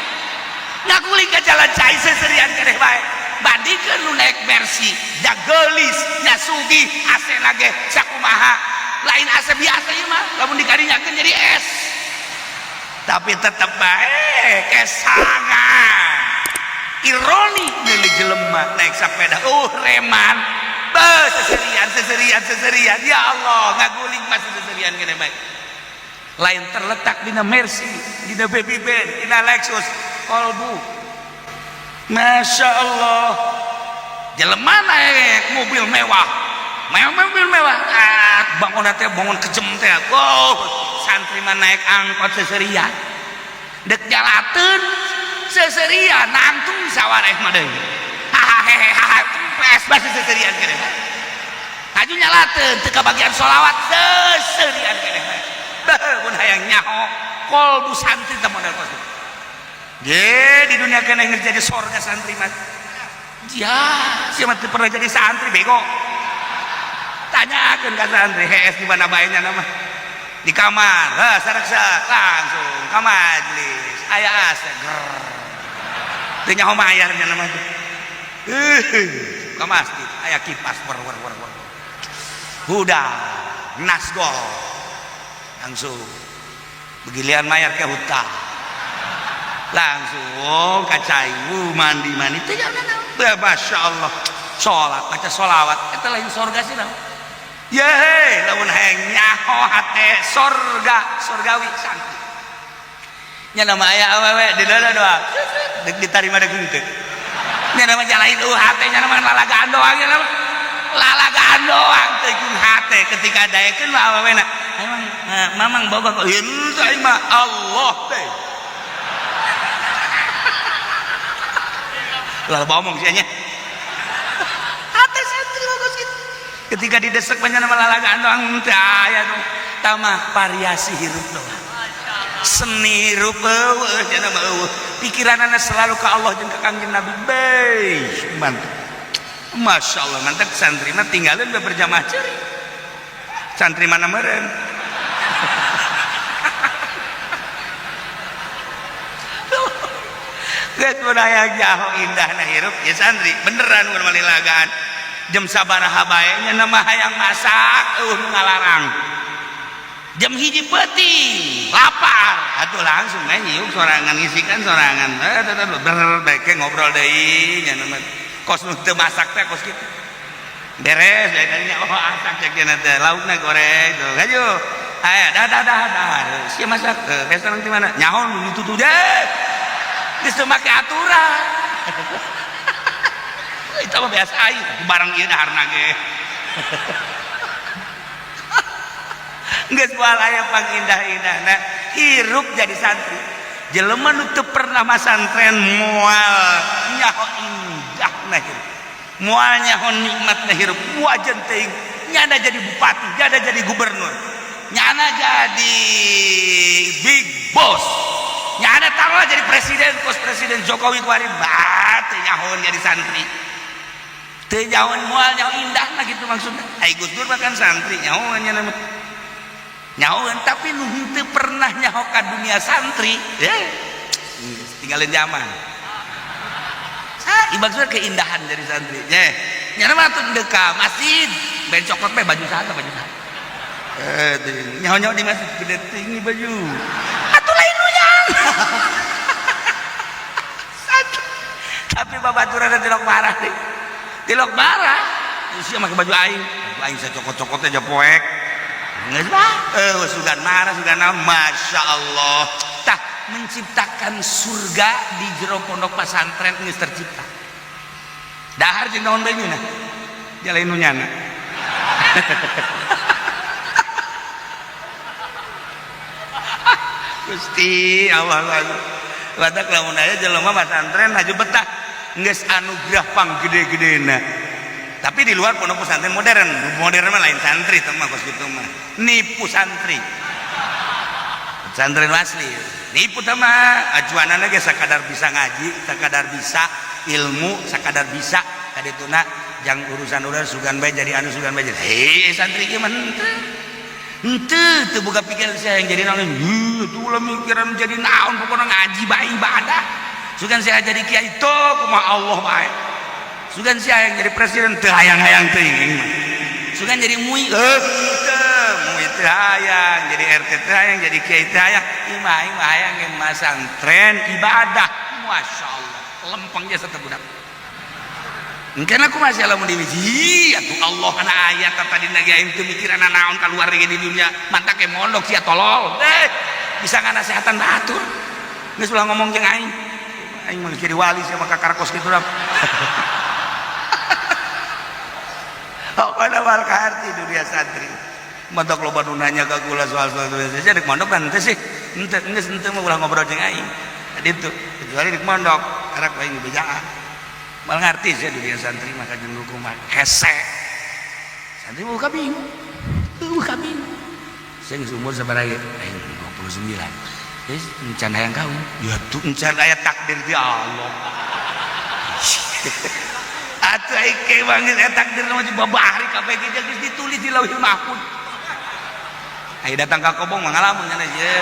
Ngaguling ke jalan cai seserian keneh bae. Bandingkeun nu naik Mercy, da geulis, nya sugih, AC na ge sakumaha. Lain AC biasa ieu mah, lamun dikarinyakeun jadi es. Tapi tetep bae kesangan. Ironi meuli jelema naik sepeda, reman. Beuh, seserian, seserian, seserian. Ya Allah, ngaguling masih seserian keneh bae. Lain terletak dina Mercy, dina Baby Benz, dina Lexus, kolbu. Masya Allah, jelema naik mobil mewah, mobil mewah, bangun teh bangun kejem teh, wow, santri mah naik angkot seserian, dek jalateun seserian, nangtung sawareh mah deui, hahaha, kempes basa seserian keneh, haju nyalateun teu kabagian sholawat seserian keneh, beuh mun hayang nyaho kolbu santri teh model kos. Ye, di dunia kena geus jadi sorga santri mah. Ya, siapa teu pernah jadi santri bego. Tanyakeun ka santri, hees di mana bae nya nama. Di kamar, heh sareksa langsung ka majlis. Aya AC ger. Teu nyaho mayar nya nama teh. Ka masjid aya kipas wer wer wer wer. Udah, nasgol. Langsung begilian mayar ke hutang. Langsung kacai mandi mandi teh ya Masya Allah sholat baca sholawat eta lain sorga sih naon ye lamun hayang nyaho hate sorga sorgawi santri nya nama aya awewe di dalam doa deuk ditarima deuk henteu nya nama jalain hate nya nama lalagaan doang nya nama lalagaan doang teu jeung hate ketika daekeun mah awewena emang mamang boga kok henteu aing mah Allah teh lalu ngomong sih nya hati santri bagus gitu ketika didesek banyak nama lalagaan doang teu aya dong tamah variasi hirup doang seni hirup eueuh nya mah eueuh pikiranana selalu ke Allah jeung ka Kangjeng Nabi bae mantap Masya Allah mantap santri mah tinggalin we berjamaah ceurik santri mana meureun geus mun hayang nyaho indahna hirup ya santri beneran mun malilagaan jam sabaraha bae nya mah hayang masak eueuh nu ngalarang jam 1 peuting lapar atuh langsung we nyiuk sorangan ngisikan sorangan ber bae ngobrol deui nya mah kos nu teu masak teh kos kitu beres bae nya oh asak cek cenah teh laukna goreng tuh hayu aya dah dah dah dah sia masak restoran di mana nyaho nu ditutup deh geus teu make aturan itu mah biasa aing barang ieu daharna ge geus moal aya pangindah-indahna hirup jadi santri jelema nu teu pernah masantren moal nyaho indahna hirup moal nyaho nikmatna hirup wajan teuing nyana jadi bupati nyana jadi gubernur nyana jadi big boss nyana taruhlah jadi presiden kos presiden Jokowi kuari bat teu nyahoan jadi santri teu nyahoan moal nyaho indahna gitu maksudna ai Gus Dur mah kan santri nyahoan nya mah nyahoan tapi nu henteu pernah nyaho ka dunia santri tinggalin zaman maksudnya keindahan jadi santri nya mah atuh deuk ka masjid ben cokot bae baju saha baju saha nyaho-nyaho di masjid gede tinggi baju atuh lain nu yang tapi babaturan tilok marah deh tilok marah sia make baju aing sacokot-cokot aja poek geus mah sugan marah sugan Masya Allah tah menciptakan surga di jero pondok pesantren geus tercipta dahar jeung naon bae nyeunah jalain nu nyana Gusti Allah batak lamun aya jelema pesantren haju betah geus anugerah panggede-gedena tapi di luar pondok pesantren modern modern mah lain santri teh mah kos kitu mah nipu santri pesantren asli nipu teh mah acuanana ge sakadar bisa ngaji sakadar bisa ilmu sakadar bisa kadituna jang urusan-urusan sugan bae jadi anu sugan bae jadi hei santri ge mah henteu teu boga pikiran sia yang jadi naon heuh tuh ulah mikiran jadi naon pokona ngaji bae ibadah Sugan sia jadi kiai teu kumaha Allah bae. Sugan sia yang jadi presiden teu hayang-hayang teuing aing mah. Sugan jadi MUI teu, MUI teu hayang, jadi RT teu hayang, jadi kiai teu hayang. Ieu mah aing mah hayang ge masantren ibadah. Masyaallah, lempeng jasa teh budak. Engke aku masih lamun dimiji atuh Allah kana ayat tadi ge aing teu mikiran naon kaluar ge di dunia mantak ge mondok sia tolol. Bisa nganasehatan batur. Geus ulah ngomong jeung aing. Aing mah jadi wali sia maka karakos kitu lah. Pokona wal kaharti dunia santri. Mantak loba nu nanya ka kula soal-soal dunia santri, rek mondok kan henteu sih. Henteu geus henteu mah ulah ngobrol jeung aing. Tadi itu kecuali rek mondok, karak aing bejaan. Mal ngerti sih dunia santri maka jeung kumaha hese. Santri buka bingung. Buka bingung. Sing umur sabaraha ge? Aing 29. Geus encan hayang kawin. Ya tuh encan aya takdir ti Allah. Atuh aing ke bangis aya takdir mah babahari kabeh ge geus ditulis di Lauhil Mahfuz. Ayo datang ka kobong mah ngalamun cenah ye.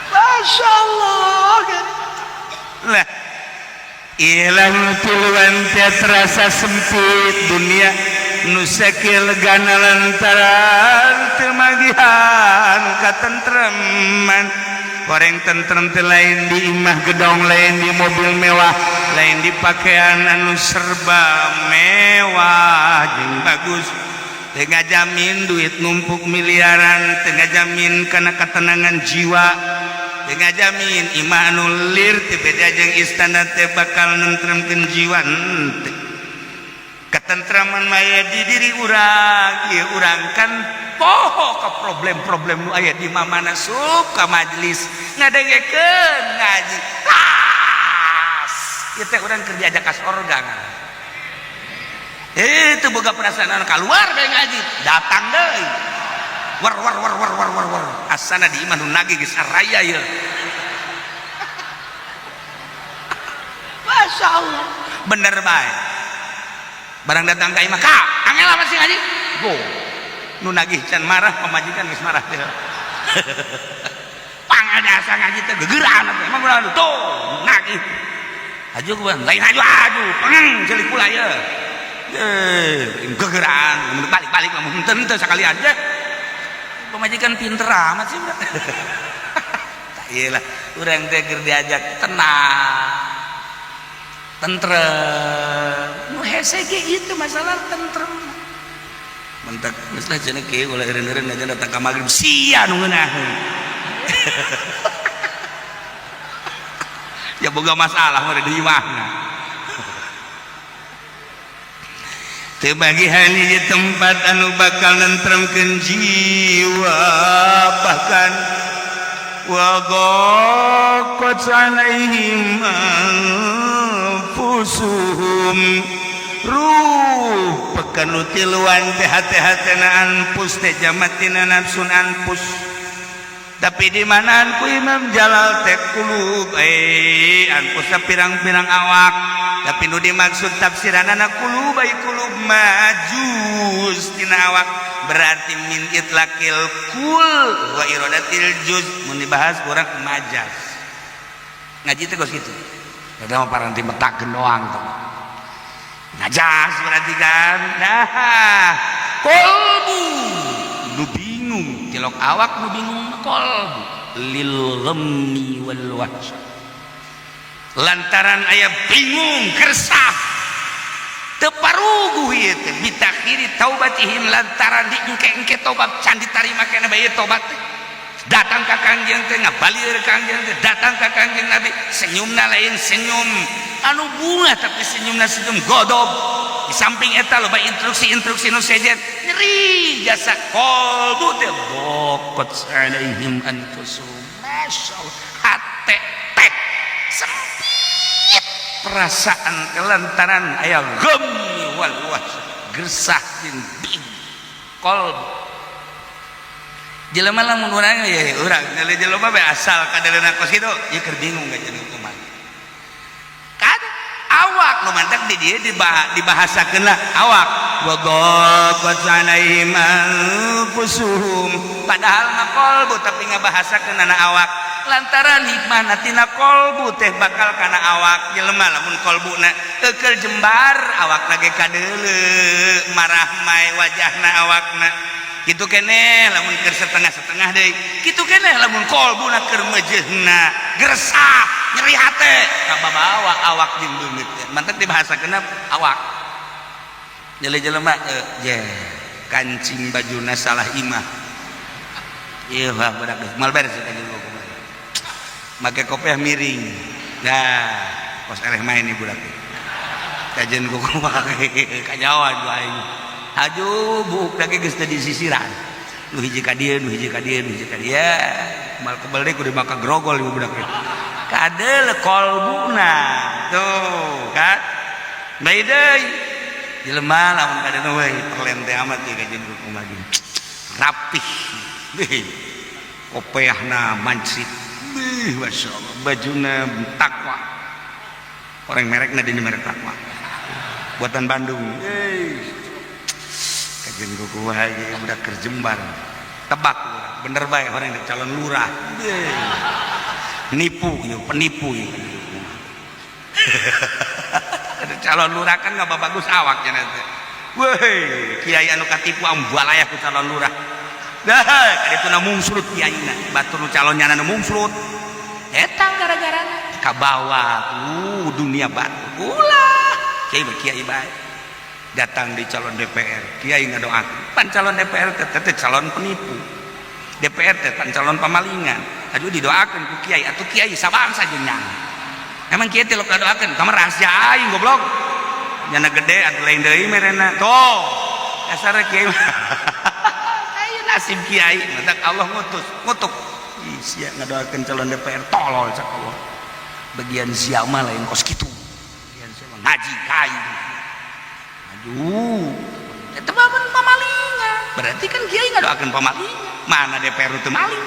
Masya Allah. Lah, ilang tiluan teh terasa sempit dunia nu sakieu legana lantaran teu magihan katentreman. Goreng tentrem teh lain di imah gedong, lain di mobil mewah, lain di pakaian anu serba mewah jeung bagus. Teu ngajamin duit numpuk miliaran, teu ngajamin kana ketenangan jiwa. Teu ngajamin imah anu lir teu beda jeung istana teh bakal nentremkeun jiwa henteu. Ketentraman mah di diri urang, ieu urang kan poho ka problem-problem nu aya di mamana sup ka majelis ngadengekeun ngaji. Tas ieu teh urang keur diajak ka sorga. Teu boga perasaan anu kaluar bae ngaji, datang deui. War war war war war war war. Asana di imah nu nagih geus araya ieu. Masya Allah. Bener bae. Barang datang ka imah, ka angel apa sih ngaji? Go. Nu nagih can marah, pamajikan geus marah teh. Pangada asa ngaji teh gegeraan atuh. Emang urang tuh nagih. Haju ku lain haju haju, pengeng celik pula ieu. Gegeraan, balik-balik lamun henteu henteu sakalian aja. Pemajikan pinter amat sih udah. Tak iyalah, urang teh keur diajak tenang, tentrem. Nu hese ge itu masalah tentrem. Mentak geus lah cenah kieu ulah eureun-eureun aja datang ka magrib sia nu ngeunaheun. Ya boga masalah mah di imahna. Teu bagihan hiji tempat anu bakal nentremkeun jiwa bahkan wa dhaqat alaihim anfusuhum rupakan nu tiluan teh hate-hatena anfus teh jamatina nafsun anfus. Tapi di manaan ku Imam Jalal teh kulub anfusna pirang-pirang awak. Tapi nu dimaksud tafsiranana kulub ai kulub majuz tina awak berarti min itlaqil kul wa iradatil juz mun dibahas kurang majaz. Ngaji teh geus kitu. Eta mah paranti metakeun doang teh. Najas berarti kan. Nah, kolbu nu bingung tilok awak nu bingung kolbu lil ghammi wal wahsy. Lantaran aya bingung kersah teu paruguh ieu teh bitakhiri taubatihim lantaran diengke-engke tobat can ditarima keneh bae tobat teh. Datang ka Kangjeng teh ngabalieur Kangjeng teh datang ka Kangjeng Nabi senyumna lain senyum anu bunga tapi senyumna senyum godob. Di samping eta loba instruksi-instruksi nu sejen nyeri jasa qalbu teh baqat alaihim anfusuhum. Masyaallah hate teh sempit perasaan kelantaran aya ghammi wal wahsy gersah jeung bingung qalbu. Jelema lamun urang ya urang nilai jelema bae asal kadeuleunan kos kitu ieu keur bingung ka kumaha. Kan awak nu mantak di dieu dibahasakeun lah awak. Wa dhaqat alaihim anfusuhum. Padahal mah kolbu tapi ngabahasakeun kana awak. Lantaran hikmahna tina kolbu teh bakal kana awak jelema lamun kolbuna eukeul jembar awakna ge kadeuleu marah mae wajahna awakna. Kitu keneh lamun keur setengah-setengah deui. Kitu keneh lamun kolbuna keur meujeuhna geresah nyeri hate kababawa awak jeung beungeut teh. Mantak dibahasakeun awak. Nyeli jelema je kancing bajuna salah imah. Ieu wah budak geus moal beres eta jeung kumaha. Make kopiah miring. Nah, kos eleh main nih budak teh. Kajen kumaha kanyawan ku aing. Haju buuk lagi geus teu disisiran. Nu hiji ka dieu, nu hiji ka dieu, nu hiji ka dieu. Mal kebel deui kudu maka grogol ieu budak teh. Kadeul kolbuna. Tuh, kan? Bae deui. Jelema lamun kadeuleu we perlen teh amat ieu kajen kumaha ge. Rapih. Beuh. Kopeahna mancit. Beuh, masyaallah. Bajuna takwa. Orang merekna dini merek takwa. Buatan Bandung. Kajen kumaha ge budak keur jembar. Tebak bener bae orang yang calon lurah. Nipu ieu, penipu ieu. Ada calon lurah kan nggak bagus awak cenah teh. Weh, kiai anu katipu ambalayah ku calon lurah. Dah, kadituna mungsrut kiaina, batur nu calon nyana nu mungsrut. Eta gara-garana kabawa dunia batu. Ulah, kiai mah kiai bae. Datang di calon DPR, kiai ngadoakeun. Pan calon DPR teh teh calon penipu. DPR teh pan calon pamalingan. Aduh didoakeun ku kiai, atuh kiai sabangsa jeung nyana. Emang kiai teh lok ngadoakeun, kamar rahasia aing goblok. Nyana gede atuh lain deui merena. Tuh, dasarna kiai mah. Aya nasib kiai, matak Allah ngutus, ngutuk. Ih, sia ngadoakeun calon DPR tolol cak Allah. Bagian sia mah lain kos kitu. Bagian sia mah ngaji ka aing. Aduh, eta mah pamalingan. Berarti kan kiai ngadoakeun pamalingan. Mana DPR teu maling?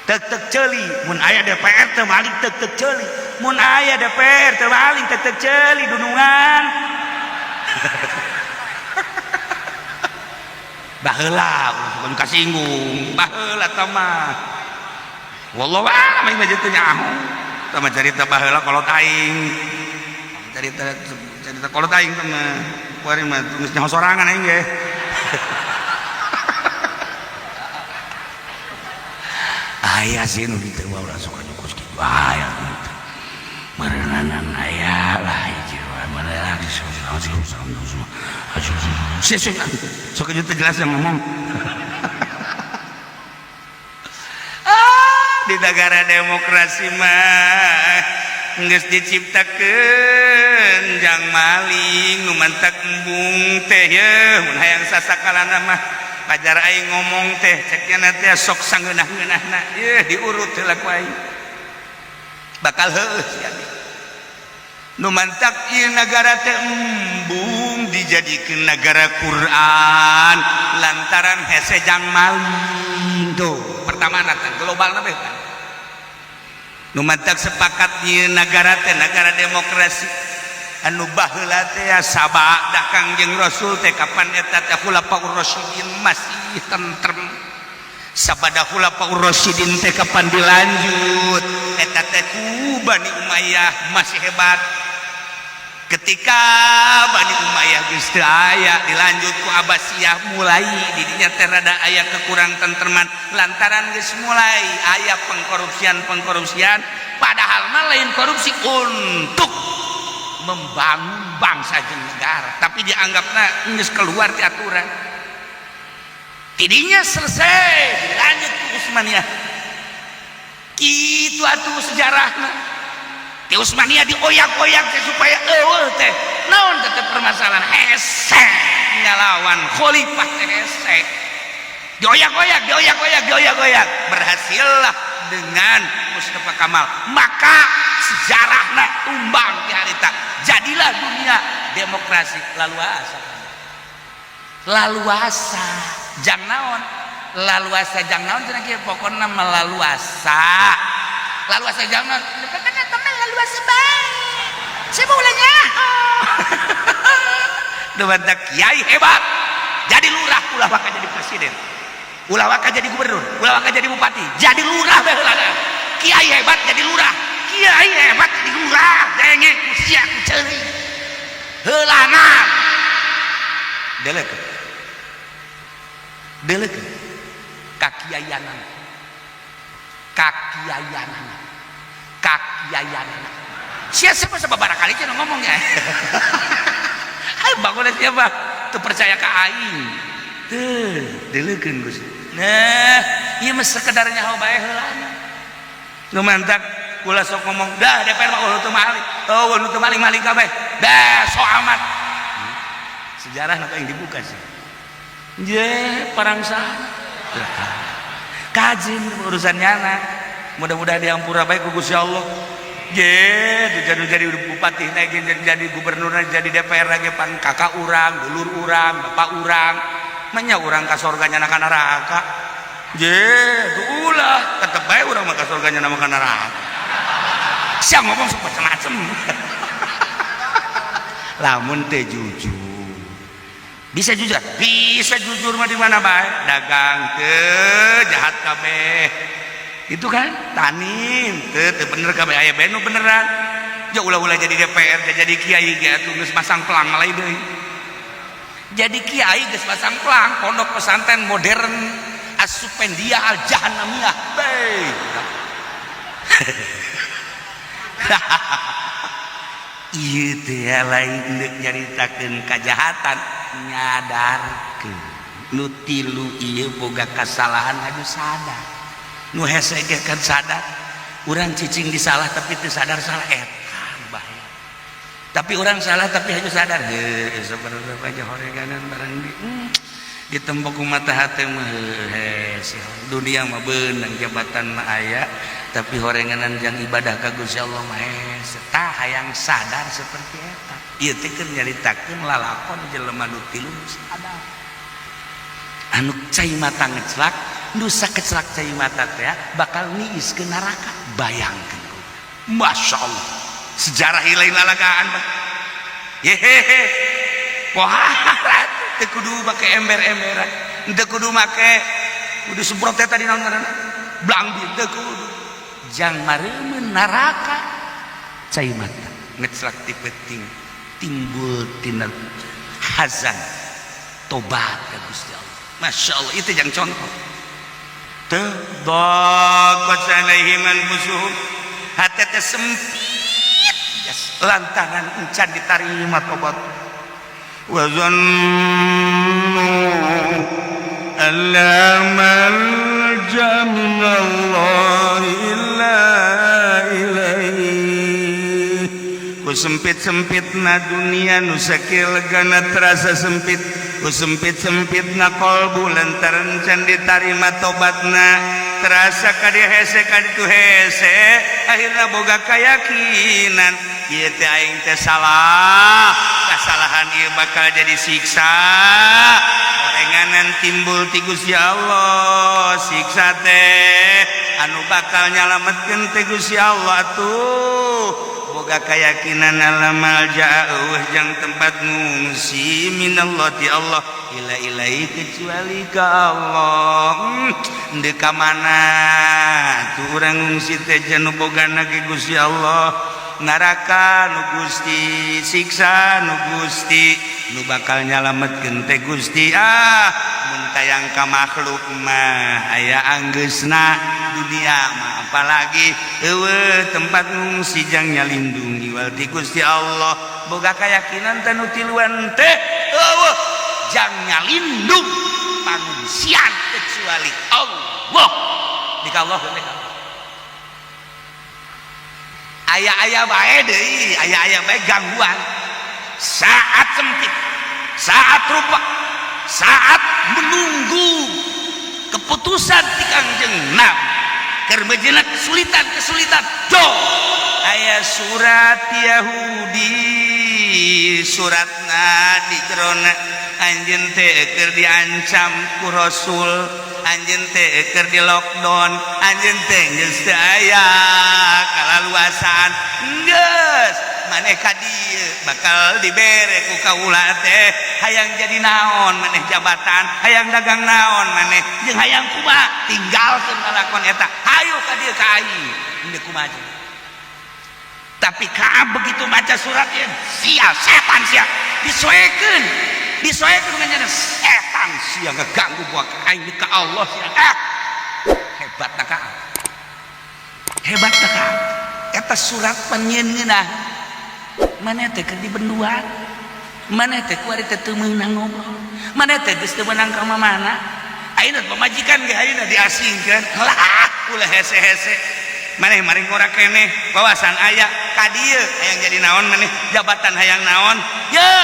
Tek-tek ceuli, mun aya DPR teu maling tek-tek ceuli. Mun aya DPR teu maling tek-tek ceuli dunungan. Baheula ulah sok kasinggung, baheula tah mah. Wallahu a'lam aing mah teu nyaho. Tah mah carita baheula kolot aing. Carita carita kolot aing tah mah. Kuari mah geus nyaho sorangan aing ge. Aya sih nu kitu mah ulah sok kos kitu aya kitu. Meureunanan aya lah hiji wae meureunan sok teu jelas yang ngomong. Di negara demokrasi mah geus diciptakeun jang maling nu mantak embung teh yeuh mun hayang sasakalana mah pajar aing ngomong teh cek nya teh sok sangeunah-ngeunahna yeuh diurut heula ku aing bakal heueuh sia nu mantak ieu nagara teh embung dijadikeun nagara Quran lantaran hese jang maling tuh pertama teh globalna beh kan nu mantak sepakat ieu nagara teh nagara demokrasi anu baheula teh sabada Kangjeng Rasul teh kapan eta teh Khulafaur Rasyidin masih tentrem sabada Khulafaur Rasyidin teh kapan dilanjut eta teh ku Bani Umayyah masih hebat ketika Bani Umayyah geus teu aya dilanjut ku Abbasiyah mulai didinya teh rada aya kekurang tentreman lantaran geus mulai aya pengkorupsian-pengkorupsian padahal mah lain korupsi untuk membangun bangsa jeung negara tapi dianggapna geus keluar ti aturan tidinya selesai dilanjut ku Utsmaniyah kitu atuh sejarahna ti Utsmaniyah dioyak-oyak teh supaya eueuh teh naon teh permasalahan hese ngalawan khalifah teh hese dioyak-oyak dioyak-oyak dioyak-oyak berhasillah dengan Mustafa Kamal maka sejarahna tumbang ti harita jadilah dunia demokrasi laluasa laluasa jang naon laluasa jang naon cenah kieu pokona melaluasa laluasa jang naon pokona teman laluasa bae saya mau ulah nyaho Mantap kiai hebat jadi lurah, ulah waka jadi presiden, ulah waka jadi gubernur, ulah waka jadi bupati, jadi lurah bae heula. Kiai hebat jadi lurah, kiai hebat jadi lurah, denge ku sia, ku ceuli heulanan. Delekeun, delekeun kakiaianan, kakiaianan, kakiaianan. Sia siapa sababaraha kali cenah ngomongnya. Ayo bangun, siapa teu percaya ka aing teu delekeun, Gus. Nah, ieu mah sekedar nyaho bae heulana. Nu mantak kula sok ngomong dah, DPR mah oh teu maling, oh nu teu maling, maling kabeh dah, sok amat. Sejarah nak yang dibuka sih je parang sana kajin urusan nyana. Mudah-mudahan diampura baik ku Gusti Allah. Je jadi bupati naik, jadi gubernur, jadi DPR lagi pan kakak urang, dulur urang, bapak urang menya, urang ka sorga nyana ka neraka. Je tuh ulah tetep bae urang mah ka sorga nyana ka neraka. Siang ngomong sok macem-macem lamun teh jujur. Bisa jujur, bisa jujur mah di mana bae. Dagang teh jahat kabeh itu kan, tanin teu teu bener kabeh, aya bae nu beneran. Ya ulah-ulah jadi DPR, jadi kiai ge atuh geus masang pelang lain deui. Jadi kiai geus pasang pelang pondok pesantren modern Asupendia Al Jahannamiyah. Bae ieu teh lain deuk nyaritakeun kajahatan, nyadarkeun nu tilu ieu boga kasalahan anu sadar, nu hese ge kan sadar. Urang cicing di salah tapi teu sadar salah, eta bahaya. Tapi orang salah tapi hanya sadar, heuh sebenarnya aja horeganan barang di ditembok ku mata hate mah hese. Dunia mah beunang, jabatan mah aya, tapi horenganan jang ibadah ka Gusti Allah mah hese. Tah, hayang sadar seperti eta. Ieu teh keur nyaritakeun lalakon jelema nu tilu sadar, anu cai mata ngeclak, nu sakeclak cai mata teh bakal niis ke neraka. Bayangkeun, Masya Allah, sejarah lain lalagaan mah. Yehehe, pohara teu kudu make ember-emberan, teu kudu make kudu semprot teh tadi naon ngaranna, blangbi, teu kudu jang mareumeun neraka. Cai mata ngeclak ti peuting, timbul tina hazan, tobat ka Gusti Allah. Masya Allah, itu yang contoh teu daqat alaihim anfusuhum, hate teh sempit lantaran encan ditarima tobat. Wa zannu an la malja min Allah illa ilaih. Ku sempit-sempitna dunia nu sakieu legana terasa sempit, ku sempit-sempitna kolbu lantaran can ditarima tobatna, terasa ka dia hese, ka ditu hese. Akhirna boga keyakinan, ieu teh aing teh salah, kasalahan ieu bakal jadi siksa. Orenganan timbul ti Gusti Allah, siksa teh anu bakal nyalametkeun teh Gusti Allah. Tuh boga keyakinan la malja euweuh jang tempat ngungsi minallah ti Allah illa ilaihi kecuali ka Allah. Deuk ka mana tuh urang ngungsi teh? Nu bogana ge Gusti Allah, neraka nu Gusti, siksa nu Gusti, nu bakal nyalametkeun teh Gusti. Ah, mun tayang ka makhluk mah aya anggeusna, dunia mah apalagi euweuh tempat ngungsi jang nyalindungi wal ti Gusti Allah. Boga keyakinan teh nu tiluan teh euweuh jang nyalindung pangungsian kecuali Allah. Di Allah, di Allah. Aya-aya bae deui, aya-aya bae gangguan saat sempit, saat rupa, saat menunggu keputusan di Kangjeng Nabi keur mejeuna kesulitan-kesulitan do aya surat Yahudi. Suratna di jerona anjeun teh keur diancam ku Rasul, anjeun teh keur di lockdown, anjeun teh geus teu aya kalaluasaan, geus. Maneh ka dieu bakal dibere ku kaula teh. Hayang jadi naon maneh jabatan, hayang dagang naon maneh, jeung hayang kumaha tinggalkeun lalakon eta. Hayu ka dieu ka aing. Henteu kumaha. Tapi Ka'ab begitu baca suratnya, sia setan sia, disoekeun. Disoekeun nganyana setan sia ngeganggu buat aing ka Allah sia. Hebat na Ka'ab. Hebat na Ka'ab. Eta surat panyeun ngeunah. Maneh teh keur dibenduan. Maneh teh kuari teh teu meunang ngobrol. Maneh teh geus teu meunang ka mamana. Ayeuna pamajikan ge ayeuna diasingkeun. Lah, ulah hese-hese. Maneh maring ngora keneh, wawasan aya ka dieu hayang jadi naon maneh, jabatan hayang naon. Ye,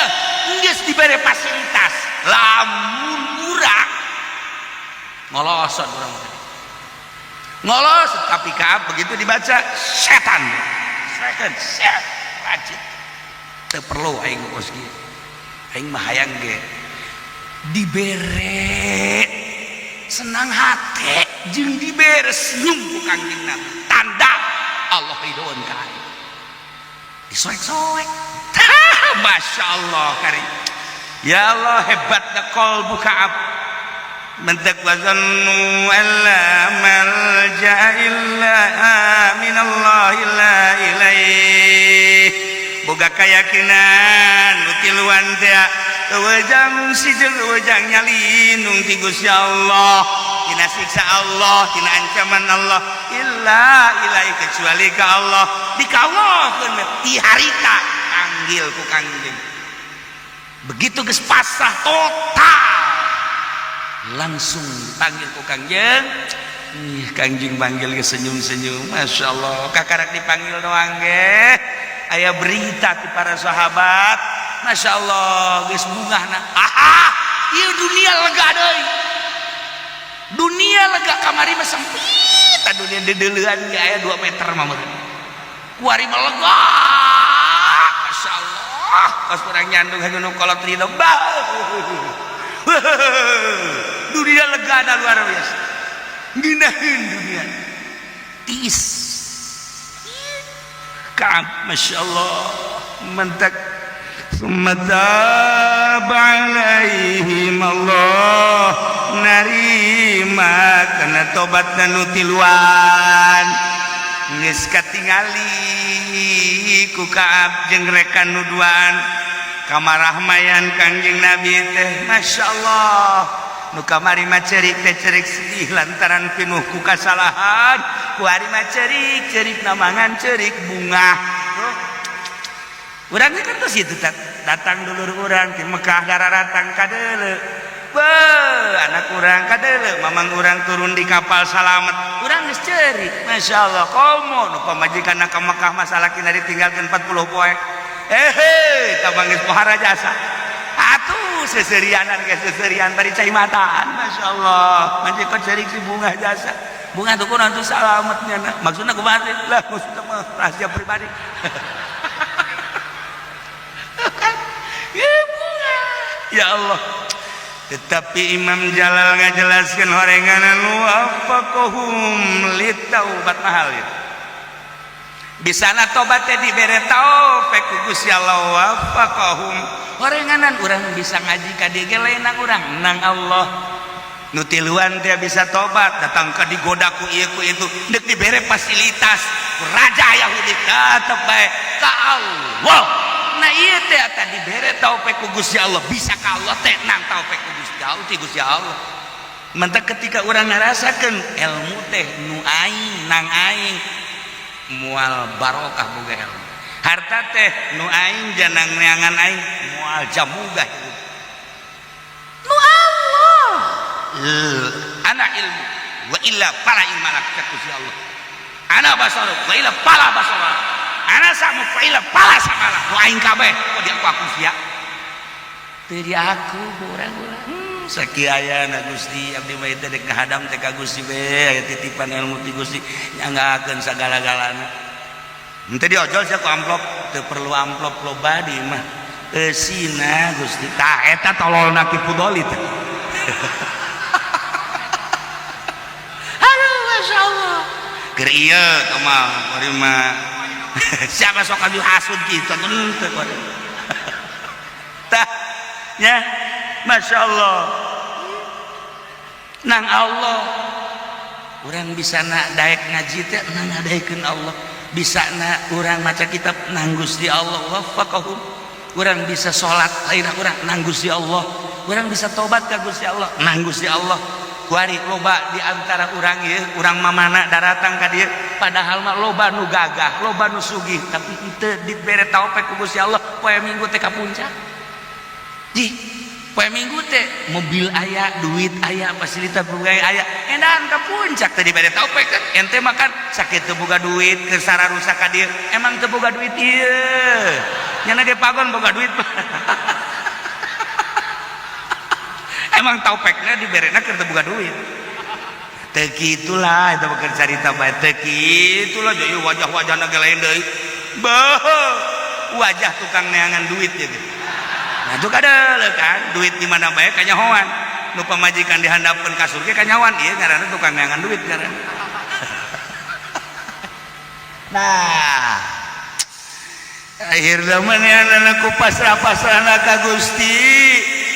geus dibere fasilitas. Lamun murah ngolosot urang mah. Ngolos, tapi Ka'ab begitu dibaca setan. Setan, set, rajin. Teu perlu aing kos kieu. Aing mah hayang ge dibere senang hati jeung dibere senyum ku Kangjeng Nabi. Tanda Allah ridhoan ka aing. Disoek-soek. Masya Allah kari. Ya Allah hebatna qalbu Ka'ab. Mentak wazannu alla malja illa minallah illa ilaih. Boga keyakinan nu tiluan teh wejang si jeung wejang nyalinung ti Gusti Allah, tina siksa Allah, tina ancaman Allah, illa ilaih kecuali ka Allah. Dikawalkeun ti harita panggil ku Kangjeng. Begitu geus pasrah total langsung panggil ku Kangjeng. Ih, Kangjeng panggil ge senyum-senyum. Masya Allah, kakarak dipanggil doang ge aya berita ti para sahabat. Masya Allah, geus bungahna. Aha, ieu dunia lega deui. Dunia lega kamari mah sempit, dunia deudeuleun ge aya 2 meter mah meureun. Kuari mah lega. Masya Allah, kos urang nyandung hayu nu kolot ridho. Bah. Dunia lega da luar biasa. Ngeunaheun dunia. Tiis. Ka'ab, Masya Allah, mentak summa taba alaihim Allah narima kana tobat nu tiluan. Geus katingali ku Ka'ab jeung rekan nu duaan kamarahmayan Kangjeng Nabi teh. Masya Allah, nu kamari mah cerik teh cerik sedih lantaran pinuh ku kasalahan, kuari mah cerik cerik namangan cerik bungah. Urang kan terus itu datang dulur urang di Mekah dararatang kadeuleu. Beuh, anak urang kadeuleu, mamang urang turun di kapal salamet. Urang geus cerik. Masya Allah, komo nu pamajikanna ka Mekah masalah kina ditinggalkeun 40 poe. Tabang geus pohara jasa. Atuh seserianan ge seserian bari cai mataan. Masya Allah, majikan cerik si bunga jasa. Bunga tuh kunaon tuh salametnya. Maksudna kumaha teh? Lah maksudna mah rahasia pribadi. Ya bunga. Ya Allah. Tetapi Imam Jalal ngajelaskeun horenganan wafaqahum litaubat mahal ya. Bisana tobat teh dibere taufik ku Gusti Allah wafaqahum. Horenganan urang bisa ngaji ka dieu ge lain nang urang, nang Allah. Nu tiluan teh bisa tobat, datang ka digoda ku ieu ku itu, deuk dibere fasilitas ku raja Yahudi tetep bae ka Allah. Nah ieu teh tadi dibere taufik ku Gusti Allah, bisa ka Allah teh nang taufik ku Gusti Allah ti Gusti Allah. Mentak ketika urang ngarasakeun ilmu teh nu aing nang aing moal barokah boga ilmu. Harta teh nu aing janang neangan aing moal jamuga hirup. Nu Allah. Ana ilmu wa illa fala ilma lak Gusti Allah. Ana basaru wa illa fala basara. Ana samu fa illa fala samala. Nu aing kabeh kok di aku sia. Teu di aku urang-urang. Sakieu ayana Gusti abdi mah teh dek ngahadam teh ka Gusti we aya titipan ilmu ti Gusti nyanggakeun sagala-galana. Henteu diojol sia ku amplop, teu perlu amplop loba di mah. Eusina Gusti. Tah eta tololna Ki Fudoli teh. Aduh masyaallah. Keur ieu teh mah bari mah Siapa sok anu hasud kitu henteu tah nya. Masya Allah nang Allah urang bisa na daek ngaji teh nang ngadaekeun Allah, bisa na urang maca kitab nang Gusti Allah waffaqahum, urang bisa salat lain urang nang Gusti Allah, urang bisa tobat ka Gusti Allah nang Gusti Allah. Kuari loba di antara urang ieu, urang mamana daratang ka dieu, padahal mah loba nu gagah, loba nu sugih, tapi henteu dibere taufik ku Gusti Allah. Poe Minggu teh ka puncak di poe Minggu teh mobil aya, duit aya, fasilitas berbagai aya, endahan ka puncak teh dibere taufik kan. Ente makan sakit teu boga duit keur sararusak ka dieu, emang teu boga duit ieu nyana ge pagon boga duit. Emang taufekna diberena keur teu boga duit. Teu kitulah eta mah carita bae, teu kitulah jadi wajah-wajahna ge lain deui. Beuh, wajah tukang neangan duit ya gitu. Nah itu kadeuleu kan, duit di mana bae kanyahoan. Nu pamajikan dihandapeun kasur ge kanyahoan, ieu ngaranna tukang neangan duit ngaranna. Nah, akhirna manehna ku pasrah-pasrahna ka Gusti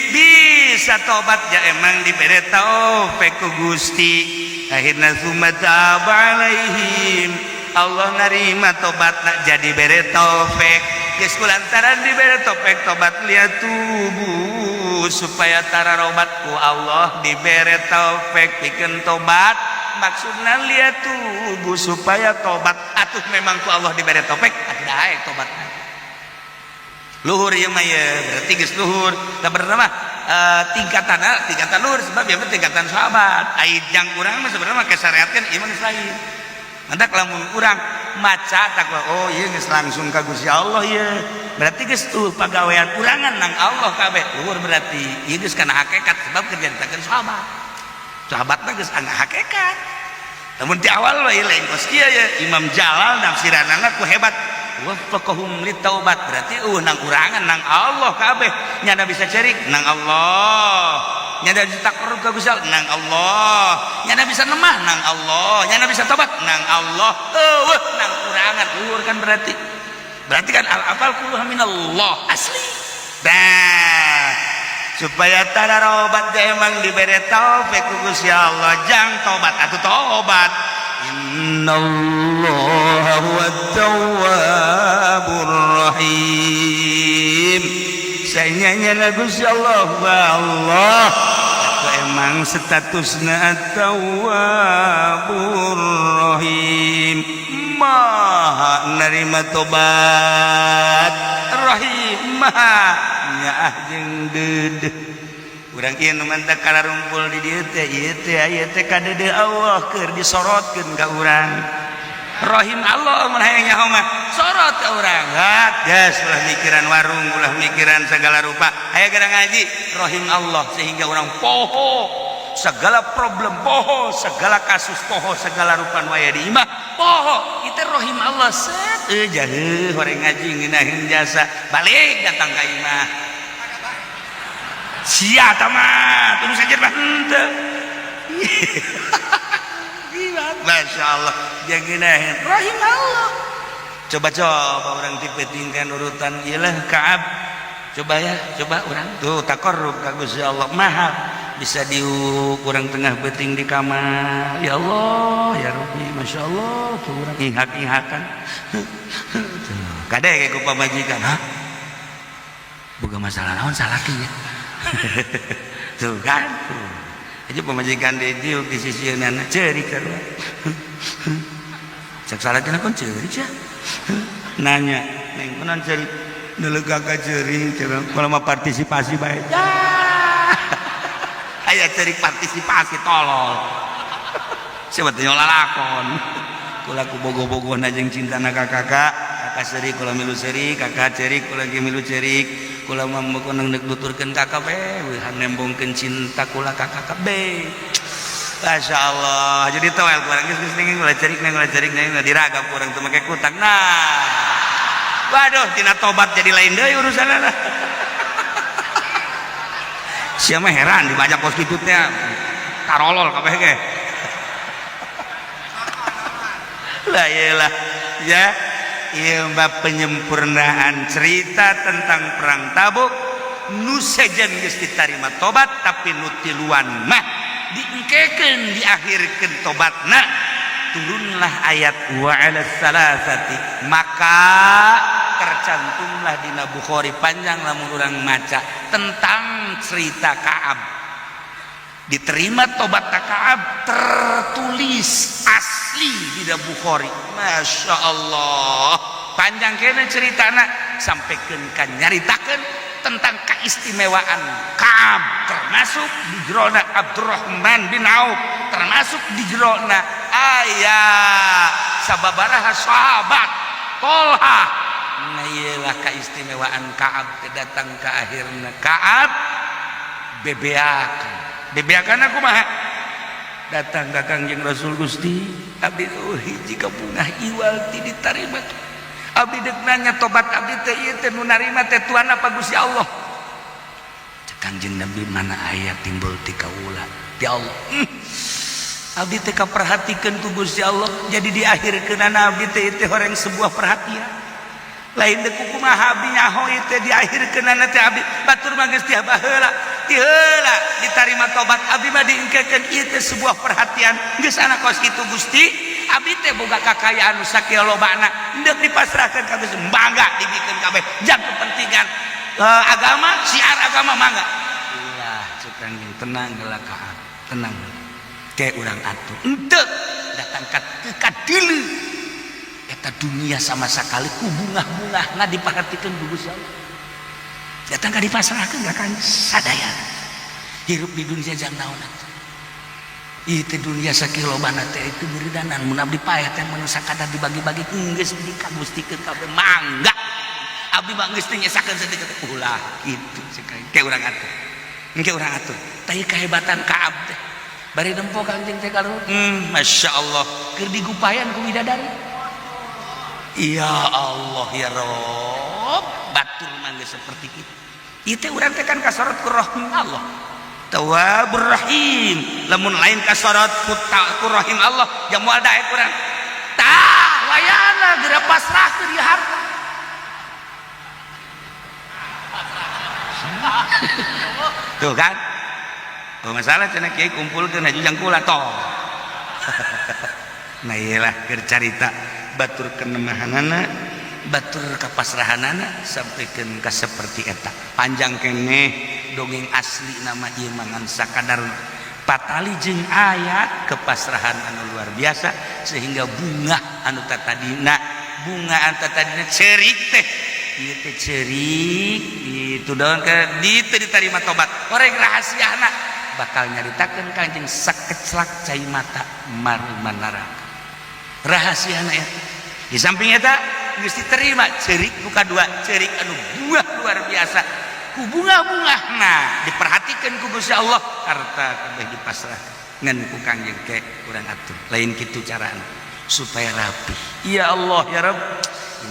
bisa tobat ya emang dibere taufik ku Gusti. Akhirna summa taba alaihim, Allah narima tobatna jadi bere taufik. Geus kulantaran dibere taufik tobat liatubu supaya tararobat ku Allah dibere taufik pikeun tobat, maksudna liatubu supaya tobat. Atuh memang ku Allah dibere taufik atuh daek tobatna. Luhur ieu mah ye, berarti geus luhur. Da bener mah tingkatan tingkatan luhur sebab ieu mah tingkatan sahabat. Ai jang urang mah sebenarnya make syariat kan ieu mah geus lain. Mantak lamun urang maca takwa, oh ieu geus langsung ka Gusti Allah ieu. Berarti geus tuh pagawean urangan nang Allah kabeh. Luhur berarti ieu geus kana hakikat sebab keur nyaritakeun sahabat. Sahabatna geus ana hakikat. Lamun ti awal mah ieu lain kos kieu ye, Imam Jalal nafsiranana ku hebat. Waffaqahum litaubat berarti nang urangan nang Allah kabeh, nyana bisa cerik nang Allah, nyana bisa takarrub ka Gusti Allah nang Allah, nyana bisa nemah nang Allah, nyana bisa tobat nang Allah, eueuh nang urangan luhur kan berarti. Berarti kan al afal kulluha minallah asli. Dah supaya tararobat emang dibere taufik ku Gusti Allah jang tobat atuh tobat. Innallaha huwat tawwabur rahim. Sanyanya Gusti Allah Allah atuh emang statusna at-tawwabur rahim, maha narima tobat, rahim maha nyaah jeung deudeuh. Urang ieu nu mantap kalarumpul di dieu teh ieu teh aya teh kadeudeuh Allah keur disorotkeun ka urang. Rahim Allah mun hayang nyaho mah sorot ka urang. Hat geus ulah mikiran warung, ulah mikiran segala rupa. Aya gara ngaji rahim Allah sehingga urang poho segala problem, poho segala kasus, poho segala rupa nu aya di imah, poho. Itu rahim Allah set euy jaheuh horeng ngaji ngeunaheun jasa balik datang ka imah. Sia tama terus saja mah henteu. Masya Allah jangan rahim Allah. Coba-coba orang tipe tingkan urutan iyalah Kaab. Coba ya, coba orang tuh takarrub ka Gusti Allah maha bisa diuk urang tengah beuting di kamar. Ya Allah, ya Rabbi, Masya Allah tuh urang ihak-ihakan. Kade ku pamajikan, hah? Boga masalah naon salaki ya? Tuh kan tuh. Aja pemajikan didiuk di sisi nana ceurik sarua. Cek salakina kon ceurik sia. Nanya, neng kunaon ceurik? Deuleu gagah ceurik cenah. Kalau mah partisipasi bae. Aya ceurik partisipasi tolol. Siapa teh lalakon. Kula ku bogo-bogohna jeung cintana ka kakak, kakak ceurik kula milu ceurik, kakak ceurik kula ge milu ceurik. Kula mah mun deuk nuturkeun ka kabeh, nembongkeun cinta kula ka kabeh. Masya Allah, jadi tawel kurang geus geus ning ulah cerik neng ulah cerik neng diragap kurang teu make kutang. Nah, waduh tina tobat jadi lain deui urusanna. Sia mah heran dibajak kos kitu teh. Tarolol kabeh ge. Lah iyalah ya. Ieu mah penyempurnaan cerita tentang perang Tabuk. Nu sejen geus ditarima tobat, tapi nu tiluan mah diengkekeun, diakhirkeun tobatna. Turunlah ayat wa 'ala salasati, maka tercantumlah dina Bukhari. Panjang lamun urang maca tentang cerita Ka'ab diterima tobat. Ka'ab tertulis asli di Bukhari. Masya Allah, panjang kena ceritana sampaikan kan nyaritakan tentang keistimewaan Ka'ab, termasuk di jerona Abdurrahman bin Auf, termasuk di jerona aya sababaraha sahabat, Tolha. Nah, iyalah keistimewaan Ka'ab. Datang ke akhirnya Ka'ab bebeakan. Bebeakan aku mah datang ke Kangjeng Rasul, "Gusti, abdi, oh, hiji kabungah iwal ti ditarima. Abdi dek nanya, tobat abdi teh ieu teh nu narima teh Tuhan apa Gusti Allah?" Cek Kangjeng Nabi, "Mana aya timbul ti kaula, ti Allah." Abdi teh kaperhatikeun ku Gusti Allah, jadi di akhirkeunana abdi teh teh horeng sebuah perhatian. Lain deuk kumaha abdi nyaho ieu teh di akhirkeunana teh abdi batur mah geus ti baheula, ti heula ditarima tobat abdi mah diengkekeun. Ieu teh sebuah perhatian. Geus anak kos kitu, Gusti, abdi teh boga kakayaan nu sakieu lobana, endek dipasrahkeun ka Gusti, mangga dibikeun kabeh jang kepentingan agama, syiar agama, mangga." Ulah, cek Kangjeng, "Tenang heula ka, tenang, kayak urang atur." Henteu, datang ka kadilu eta dunia sama sekali ku bungah-bungahna diperhatikeun ku Gusti Allah. Datang ka dipasrahkeun ka Kangjeng sadaya. Hirup di dunia jang naon atuh? Itu dunia sakilobana teh itu beridanan. Mun abdi paeh teh mun sakadar dibagi-bagi geus dikagustikeun kabeh, mangga. Abdi mah geus teu nyesakeun sedikit. Ulah kitu, kayak urang atur, engke urang atur. Tapi kehebatan Ka'ab teh bari nempo Kangjeng teh kalau Masya Allah keur digupayan ku bidadari. Ya Allah, ya Rob, batur mah geus seperti itu. Ieu teh urang teh kan kasorot ku rahim Allah, Tawwabur Rahim. Lamun lain kasorot ku, ku rahim Allah jam moal daek urang. Tah, wayana geura pasrah ke dia harta. Tuh kan, oh, masalah cenah kiai kumpulkeun haji jang kula toh. Nah, iyalah keur carita batur kenemahanana, batur kapasrahanana sampaikan ka seperti eta. Panjang keneh dongeng asli nama ieu mangan sakadar patali jeung ayat kepasrahan anu luar biasa, sehingga bunga anu tatadina, bunga anu tatadina cerik teh ieu teh cerik itu daun ke di teu diterima tobat. Korek rahasiana bakal nyaritakeun Kanjeng, sakeclak cai mata marima neraka rahasiana eta. Di samping eta geus diterima cerik buka dua cerik anu buah luar biasa ku bunga-bunga. Nah, diperhatikan ku Gusti Allah, harta kabeh dipasrah ngan ku Kangjeng ke urang atur, lain kitu carana supaya rapi. Ya Allah, ya Rabb.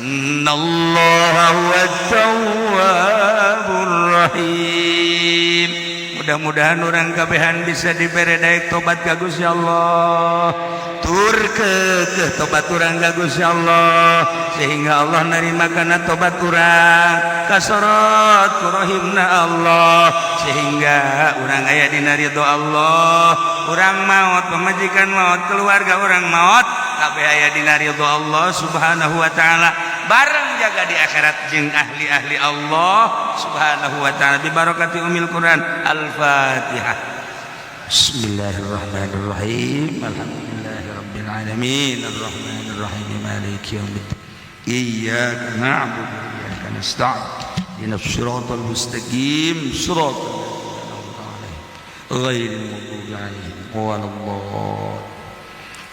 Innallaha huwa tawwabur rahim. Mudah-mudahan orang kabehan bisa dibere daek tobat ka Gusti Allah, tur ke tobat urang ka Gusti Allah, sehingga Allah nerima kana tobat urang, kasorot ku rahimna Allah, sehingga urang aya dina ridho Allah. Urang maut, pamajikan maut, keluarga urang maut, kabeh aya dina ridho Allah Subhanahu wa taala, bareng jaga di akhirat jeung ahli-ahli Allah Subhanahu wa taala, bi barakati umil Quran. Al-Fatihah. Bismillahirrahmanirrahim. Alhamdulillahirabbil alamin, arrahmanirrahim, maliki yaumiddin, iyyaka na'budu wa iyyaka nasta'in, ihdinas siratal mustaqim, siratal ladzina an'amta 'alaihim ghairil maghdubi 'alaihim waladdallin.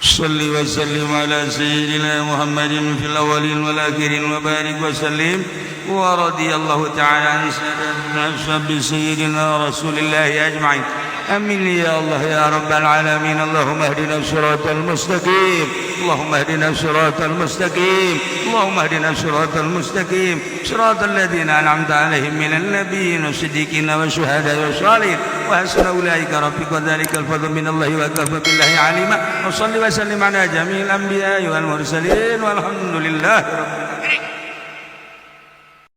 صل وسلم على سيدنا محمد في الأولين والآخرين وبارك وسلم. ورضي الله تعالى عن سادتنا أصحاب سيدنا رسول الله أجمعين. آمين يا الله يا رب العالمين. اللهم اهدنا الصراط المستقيم، اللهم اهدنا الصراط المستقيم، اللهم اهدنا الصراط المستقيم، صراط الذين أنعمت عليهم من النبيين والصديقين والشهداء والصالحين، وحسن أولئك رفيقا. وذلك الفضل من الله وكفى بالله عليما. وصل وسلم على جميع الأنبياء والمرسلين، والحمد لله رب العالمين. Gering.